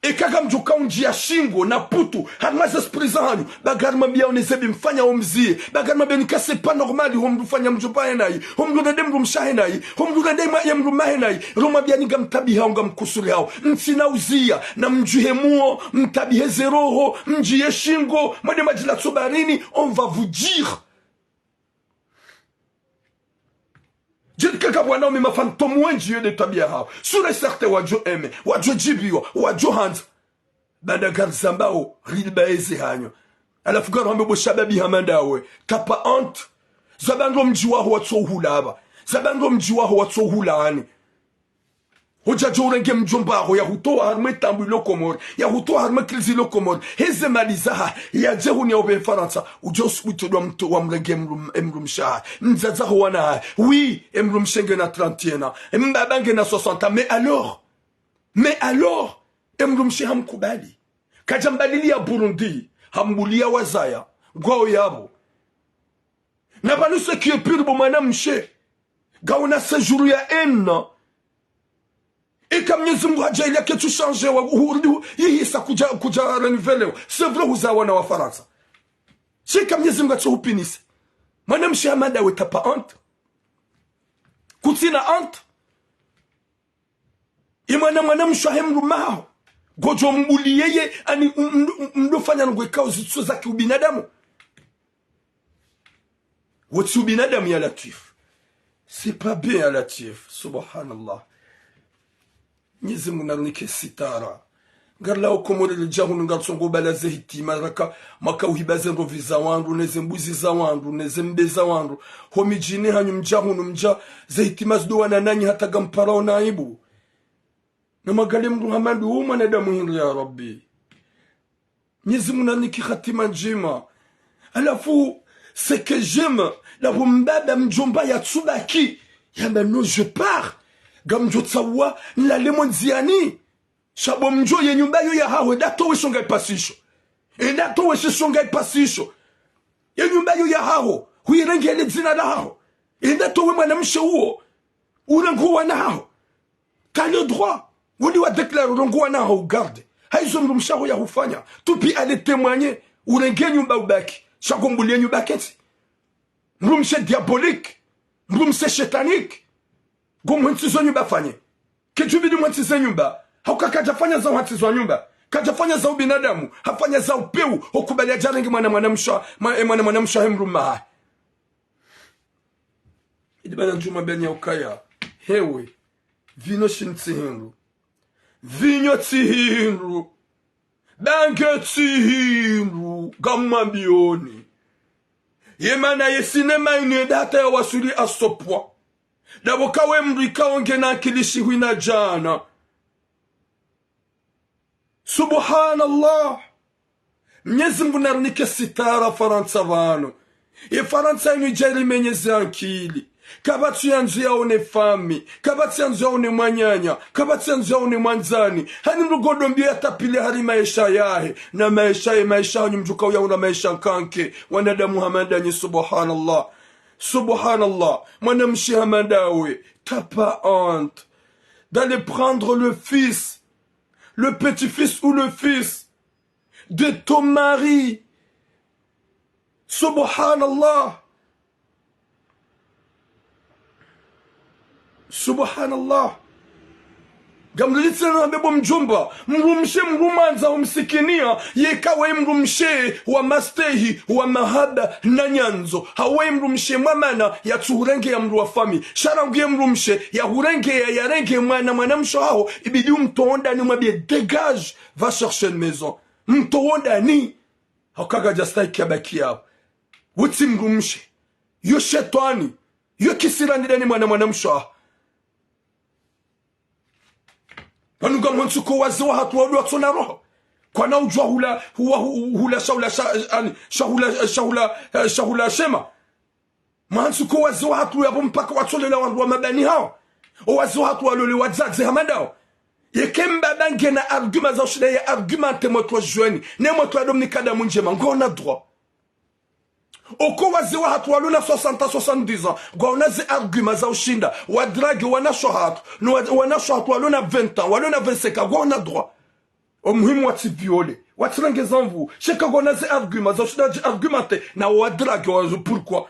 Eka ngamdjo ka undjiya Shingo na Putu, harimwa ze esprit zahanyu, ba ngarimwambiao ne ze mbi mfanya ho mziye, ba ngarimwambiani ka c'est pas normal, ho mdru ufanya mdjomba hahe nayi, ho mdru urende mdrumshe wahe nayi, ho mdru urende mwa-, ye mdrume wahe nayi, romwambiani ngamtabihao, ngamkusurihao. Ntsina uziya, na mdjuhe muo, mtabihe ze roho, mdjiye Shingo, mwende mwadjilatso baharini, on va vous dire. Djeni kaka bwana ome ma fantômes wendji yo nde twabiya hawo. Sûr et certain wadjo aimé, wadjo djibiwa, wadjo handza. Baanda ngarizambao, rilibaeze hanyo. Halafu ngaruhambe bo shababi hama ndawe. T'as pas honte. Zaba ndo mdji waho watso uhula aba. Zaba ndo mdji waho watso uhula ani. Hudja djo urenge mdjomba haho, yahutowa harumwa etambu ilo Komori, yahutowa harumwa ekilizi ilo Komori, heze mali zahahe, yadje hunu ya upve Farantsa, udjo usubutu dwa mtu wa mrenge mdru-, emdrumshe hahe, mdzadze haho wana hahe. Oui, emdrumshe ngena trente ans, embaba ngena soixante ans, mais alors? Mais alors? Emdrumshe hamkubali. Kadja mbalilia Burundi, hambulia wazaya, ngwao yapvo. Na pvanu ce qui est pire bo mwanamshe, ngawuna séjour ya un an. Eka Mnyezi Mungu hadjaaliya ketsu changé wa, hu-, hu-, yihisa kudja, kudja renouvelé wa. C'est vrai huzaa wana wa Farantsa. Sha eka Mnyezi Mungu katsu hupinise. Mwanamshe hama ndawe t'as pas honte? Kutsina honte? Imwana mwanamshe wahe mdrume haho. Ngodjo mbuliye ye, ani m-, m-, mdrofanya ndrongo ikao zitsu za kiubinadamu. Wo tsi ubinadamu ya Latwif. C'est pas bien ya Latwif. Subhanallah. Mnyezi Mungu narinike sitara. Ngarilawao Komori ridja hunu ngarisongo bala ze hitima raka, mwaka uhiba ze ndrovi za wandru, neze mbuzi za wandru, neze mbe za wandru. Ho midjini hanyu mdja hunu mdja, ze hitima zidowana nanyi hata ngamparao na aibu. Na mwangalie mdru hama ndo u mwanadamu hindri ya Rabbi. Mnyezi Mungu narinike hatima ndjema. Halafu, ce que j'aime, ndapvo mbaba mdjomba yatsubaki. Yamba non, je pars. Ngamdjo tsaha, nilale mo ndziani. Sha bo mdjo ye nyumba yo yahaho, enda towe sho ngaipasisho. Enda towe she sho ngaipasisho. Ye nyumba yo yahaho, huirengele dzina lahaho. Enda towe mwanamshe uwo, urenge wana haho. T'as le droit. Wuli wa déclarer urongoa na hau garde. Haizo mdrumshe haho yahufanya. Tu peux aller témoigner. Urenge nyumba ubaki. Sha ngombulie nyumba ketsi. Mdrumshe diabolique. Mdrumshe satanique. Ngomhwentsizo nyumba fanye. Ketsubidi mhwentsize nyumba. Hauka kadjafanya za uhwentsizwa nyumba. Kadjafanya za ubinadamu. Hafanya za upeu. Hukubali yadje yarenge mwana mwanamshe, mwa-, e mwana mwanamshe wahe mdrume hahe. Idi bana ndjuma benya ukaya. Hewe. Vino shini tsi hindru. Vinyo tsi hindru. Bange tsi hindru. Ngamwambioni. Ye mana ye sinema inu yenda hata yawaswili à ce point. Ndapvo kawe mdru ikao ngena akili shihwi na djana. Subhanallah. Mnyezi Mungu narinike sitara Farantsa pvanu. Ye Farantsa inu idja irimenyeze akili. Kapvatsi yandzo yaone fami. Kapvatsi yandzo yaone mwananya. Kapvatsi yandzo yaone mwandzani. Hani mdru ngodjo mbiya yatapvile hari maesha yahe. Na maesha ye maesha hanyu mdjuka uyaona maesha nkanke. Wanadamu hama ndanyi, subhanallah. Subhanallah. Mwanamshe hama ndawe. T'as pas honte d'aller prendre le fils, le petit-fils ou le fils de ton mari. Subhanallah. Subhanallah. Ngamlilitsena na bebo mdjomba. Mdrumshe mdru mwandza humsikiniya. Yeka we mdrumshe wa mastehi, wa mahaba, na nyandzo. Hawe mdrumshe mwamana, yatsuhurenge ya mdru wa fami. Sha rangu ye mdrumshe, yahurenge ya, yarenge mwana, mwanamshe haho. Ibidi umtowe ndani mwambiye dégage, va chercher une maison. Mtowe ndani. Hauka kadjastahiki yabaki yapvo. Wutsi mdrumshe. Yo shetwani. Yo kisirani ndani mwana mwanamshe haho. Pvanu ngamhwentsi ko wazee wahatru walo watsona roho. Kwana udjua hula, huwa hu-, hula shahula sha-, ani, shahula, shahula, eh, shahula shema. Mhwentsi ko wazee wahatru yapvo mpaka watsolela wandru wa mabani hawo. O wazee wahatru walole wadzadze hama ndawo. Yeka mbaba ngena argument za ushinda ya argumente mtoto jeune. Ne mtoto ado mnika damu ndjema. Ngona droit. Oko wazee wahatru walo na soixante ans, soixante-dix ans, ngwaona ze arguments za ushinda wadrague wanashe wahatru, no wa-, wanashe wahatru walo na vingt ans, walo na vingt-cinq ans, ngwaona droit. O muhimu watsi viole, watsi renge za nvu, sha eka ngwaona ze arguments za ushinda wadji argumente, na wadrague wa, pourquoi?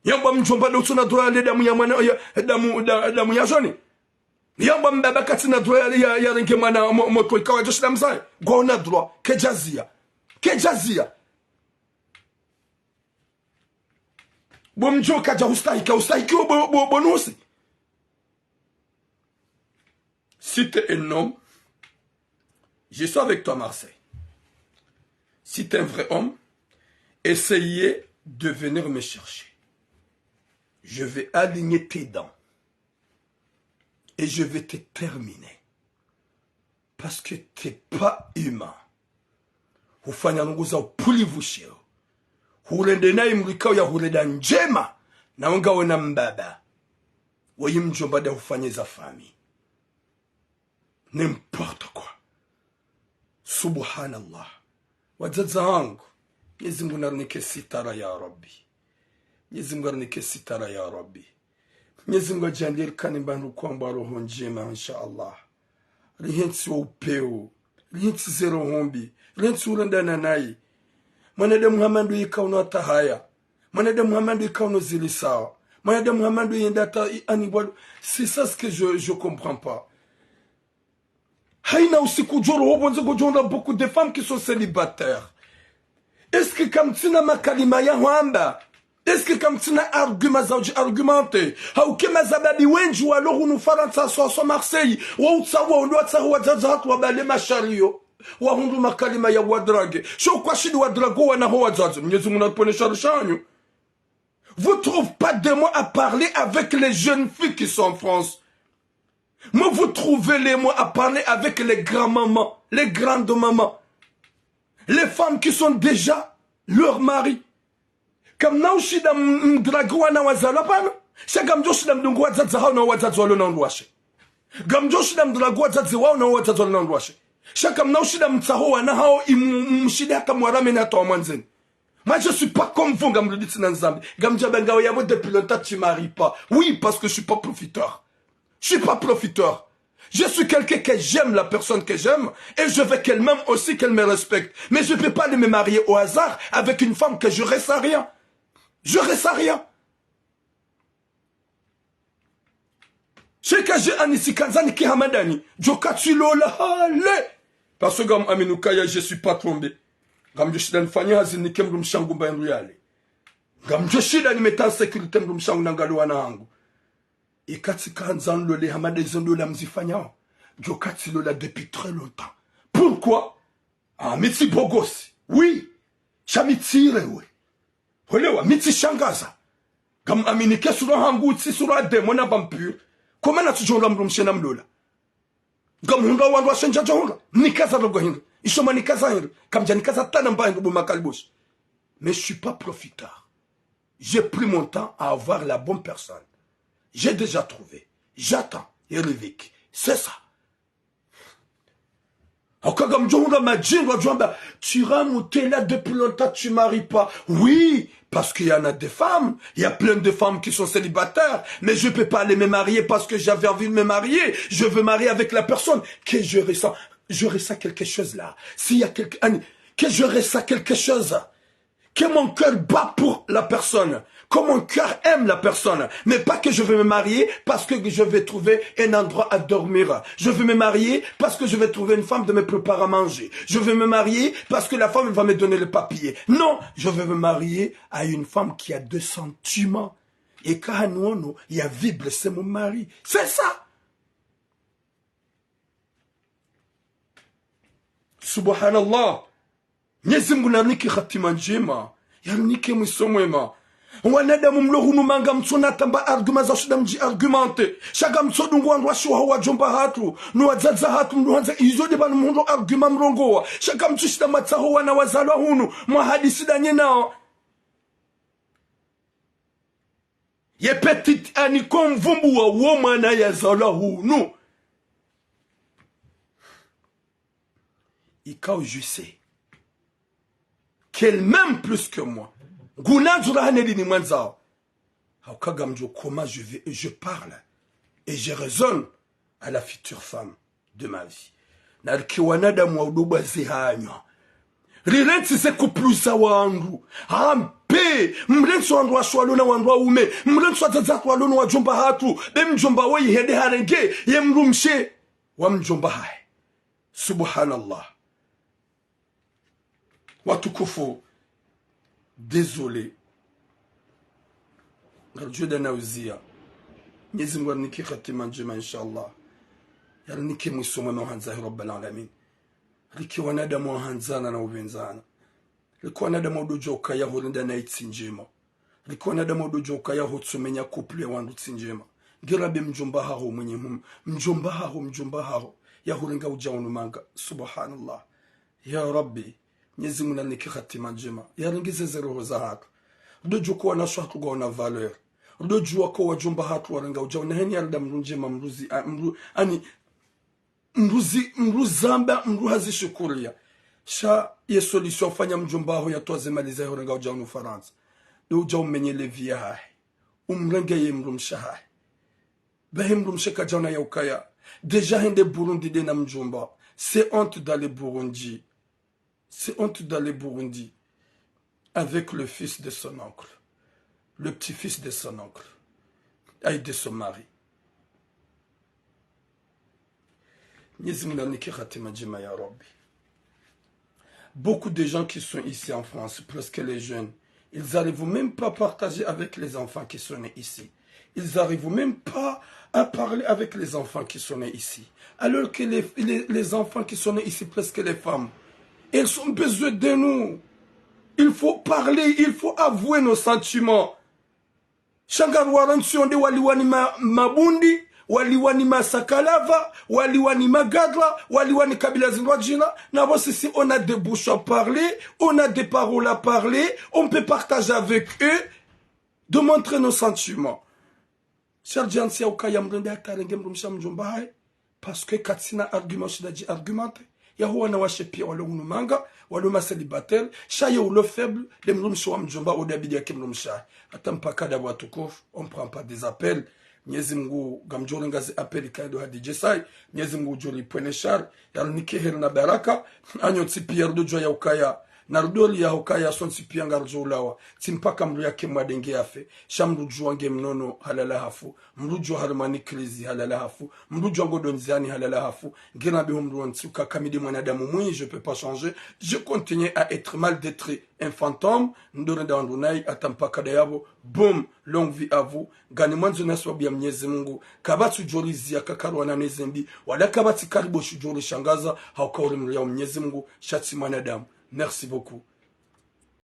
Yamba mdjomba ndo utsona droit yale damu ya mwana, ya, damu, da-, damu ya jeune. Yamba mbaba katsina droit ya, ya, yarenge mwana mo-, mtoto ikao yadjo shinda mzaye. Ngwaona droit, kedjaziya. Kedjaziya. Bo mdjo kadja hustahiki, hustahiki wo bo, bo, bo nusi. Si t'es un homme, je suis avec toi, Marseille. Si t'es un vrai homme, essayez de venir me chercher. Je vais aligner tes dents. Et je vais te terminer. Parce que t'es pas humain. Hufanya ndrongo za upulivu sheo. Hurende nayi mrikao ya hurenda ndjema, na wenga wena mbaba. Woyi mdjomba nda hufanya za famille. N'importe quoi. Subhanallah. Wadzadze wangu, Mwenyezi Mungu narinike sitara ya Rabbi. Mwenyezi Mungu narinike sitara ya Rabbi. Mwenyezi Mungu adjaanlie rikane mbandru kwamba roho ndjema, insha Allah. Rihentsi wa upeo. Rihentsi ze roho mbi. Rihentsi urendana nayi. Mwanadamu hama ndo yika uno atahaya. Mwanadamu hama ndo yika uno zili sawa. Mwanadamu hama ndo yenda ata i-, ani bwalo. C'est ça ce que je, je comprends pas. Hayina usiku djo roho pvondze ngodjo ona beaucoup de femmes qui sont célibataires. Est-ce que kamtsina makalima ya hwamba? Est-ce que kamtsina argument za udji argumenter? Hauka emazababi wendji walo hunu Farantsa, haswa haswa Marseille, wa utsaha, wa undo watsaha wadzadze hatru wabale mashariyo, wahundru makalima ya wadrague. Sho kwashindi wadrague wana ho wadzadze. Mwenyezi Mungu naripvonese shari shanyu. Vous trouvez pas des mots à parler avec les jeunes filles qui sont en France. Mais vous trouvez les mots à parler avec les grands-mamans, les grandes-mamans, les femmes qui sont déjà leur mari. Kamna ushinda m-, mdrague wana wazalwa pvanu. Sha ngamdjo shinda mdungu wadzadze hawo na wadzadze walo na undruwashe. Ngamdjo shinda mdrague wadzadze wawo na wadzadze walo na undruwashe. Sha kamna ushinda mtsaho wana hawo imu-, mshinde hata mwarameni hata wamwandzeni. Moi, je suis pas comme vous, ngamrudi tsina nzambi. Ngamdjamba ngawe yapvo depuis longtemps tu maries pas. Oui, parce que je suis pas profiteur. Je suis pas profiteur. Je suis quelqu'un que j'aime, la personne que j'aime, et je veux qu'elle m'aime aussi, qu'elle me respecte. Mais je peux pas aller me marier au hasard avec une femme que je reste à rien. Je reste à rien. Sheka je anisi kandzani ki hamadani, djo katsi lola hale. Parce que ngam amini ukaya je suis pas trompé. Ngamdjo shinda nifanye hazi nike mdrumshe wangu mba hindru yale. Ngamdjo shinda nimete en sécurité mdrumshe wangu na ngalo wana wangu. Ika tsi kandza nilole hamada izo ndola mzifanyao, djo katsi lola depuis très longtemps. Pourquoi? Ah, mi tsi bogosi. Oui. Sha mi tsi rewe. Hwelewa, mi tsi shangaza. Ngam amini ke sura hangu tsi sura démon na vampire. Koma na tsi djo hundra mdrumshe na mlola. Ngam hundra wandru washe ndja djo hundra. Nikaza logo hindru. Isho mwa nikaza hindru. Kamdja nikaza tana mba hindru bo makaliboshi. Mais je suis pas profiteur. J'ai pris mon temps à avoir la bonne personne. J'ai déjà trouvé. J'attends. Eriviki. C'est ça. Hauka ngamdjo hundra madjingo wadjo amba, tu rames, t'es là depuis longtemps, tu maries pas. Oui, parce qu'il y en a des femmes, il y a plein de femmes qui sont célibataires, mais je peux pas aller me marier parce que j'avais envie de me marier. Je veux marier avec la personne que je ressens. Je ressens quelque chose là. S'il y a quelque, que je ressens quelque chose. Que mon cœur bat pour la personne, que mon cœur aime la personne, mais pas que je vais me marier parce que je vais trouver un endroit à dormir. Je vais me marier parce que je vais trouver une femme de me préparer à manger. Je vais me marier parce que la femme va me donner le papier. Non, je vais me marier à une femme qui a de sentiments. Et quand on, il y a vibre, c'est mon mari. C'est ça. Subhanallah. Mwenyezi Mungu narinike hatima ndjema, yarinike mwiso mwema. Wanadamu mlo hunu manga mtsona tamba argument za shinda mdji argumenter. Sha ngamtso dungu wandru washe waho wadjomba hatru, no wadzadze hatru mlo handza izo nde pvanu mhundro argument mrongowa. Sha ngamtso shinda mwatsaho wana wazalwa hunu, mwahadisi danye nao. Ye petite Annie ko mvumbuwa wo mwana yazalwa hunu. Ikao je sais qu'elle m'aime plus que moi. Nguna ndzura hane lini mwandzao. Hauka ngamdjo comment je vais, je parle et je raisonne à la future femme de ma vie. Narike wanadamu wa udobwa zihanywa. Rirentsi ze couple za wandru. Ambe, mrentsi wandru washe walo na wandru waume. Mrentsi wadzadze hatru walo na wadjomba hatru. Be mdjomba woyi hende harenge ye mdrumshe wa mdjomba hahe. Subhanallah. Watukufu, désolé. Ngaridjo enda na uziya. Mwenyezi Mungu yarinike hatima ndjema, inshallah. Yarinike mwiso mwema wa handza hi Rabbal Alamin. Rike wanadamu wa handzana na upvendzana. Rike wanadamu wa udodjo ukaya ho renda na itsi ndjema. Rike wanadamu wa udodjo ukaya ho tsumenya couple ya wandru tsi ndjema. Ngira be mdjomba haho mwenye hum-, mdjomba haho, mdjomba haho. yahurenga udja unu manga. Subhanallah. Ya Rabbi, Mnyezi Mungu narinike hatima ndjema. Yarenge zeze roho zahatru. Ridodjuwa ko wanawashe wahatru ngwaona valeur. Ridodjuwa ko wadjomba hatru warenga udja unu, na heni yarida mdru ndjema, mdru zi-, a, mdru, ani, mdru zi-, mdru zamba, mdru hazishukuriya. Sha ye solution ufanya mdjomba haho yatowe ze mali zahe hurenga udja unu Farantsa. Ndo udja umenye le vie yahahe. Umrenge ye mdrumshe hahe. Bahi mdrumshe kadjaona ya ukaya. Déjà hende Burundi nde na mdjomba. C'est honte d'aller Burundi. C'est honte d'aller Burundi avec le fils de son oncle, le petit-fils de son oncle, aïe, de son mari. Mnyezi Mungu narinike hatima ndjema ya Rabbi. Beaucoup de gens qui sont ici en France, presque les jeunes, ils n'arrivent même pas à partager avec les enfants qui sont nés ici. Ils n'arrivent même pas à parler avec les enfants qui sont nés ici. Alors que les, les, les enfants qui sont nés ici, presque les femmes, elles ont besoin de nous. Il faut parler, il faut avouer nos sentiments. Sha ngari warantsi wo nde waliwa ni ma-, mabundi, waliwa ni masakalava, waliwa ni magadra, waliwa ni kabila zindrwadjina, na pvo sisi, on a des bouches à parler, on a des paroles à parler, on peut partager avec eux, de montrer nos sentiments. Sha ridjantsi ya ukaya mdru nde hata yarenge mdrumshe wa mdjomba hahe, parce que katsina argument shida dji argumenter. Yaho wanawashe piya walo unu manga, walo ma célibataire, sha ye ulo faible, nde mdrumshe wa mdjomba, wo nde yabidi yake mdrumshe hahe. Hata mpaka ndapvo watukufu, on prend pas des appels. Mnyezi Mungu ngamdjo renga ze appel kaya ndo Hadidja Saï. Mnyezi Mungu ngudjo ripvwene shari, yarinike heri na baraka. Hanyu ntsi piya ridodjuwa ya ukaya, na ridoliya hukaya sontsi piya ngaridjo ulawa. Tsi mpaka mdru yake mwadenge yafe. Sha mdru djuwa nge mnono halala hafu. Mdru djuwa harimwa ni crise halala hafu. Mdru djuwa ngu ndo ndziani halala hafu. Nge nambiho mdru wontsi uka ka mi nde mwanadamu mwinyi, je peux pas changer. Je continue à être mal, d'être un fantôme. Ndo renda wandru nayi hata mpaka ndayapvo. Boum, longue vie à vous. Ngani mwandzo na sababu ya Mnyezi Mungu. Kapvatsi udjo riziya kakaruwana ne zembi. Wala kapvatsi karibu shudjo rishangaza. Hauka uri mdru ya Mnyezi Mungu. Sha tsi mwanadamu. Merci beaucoup.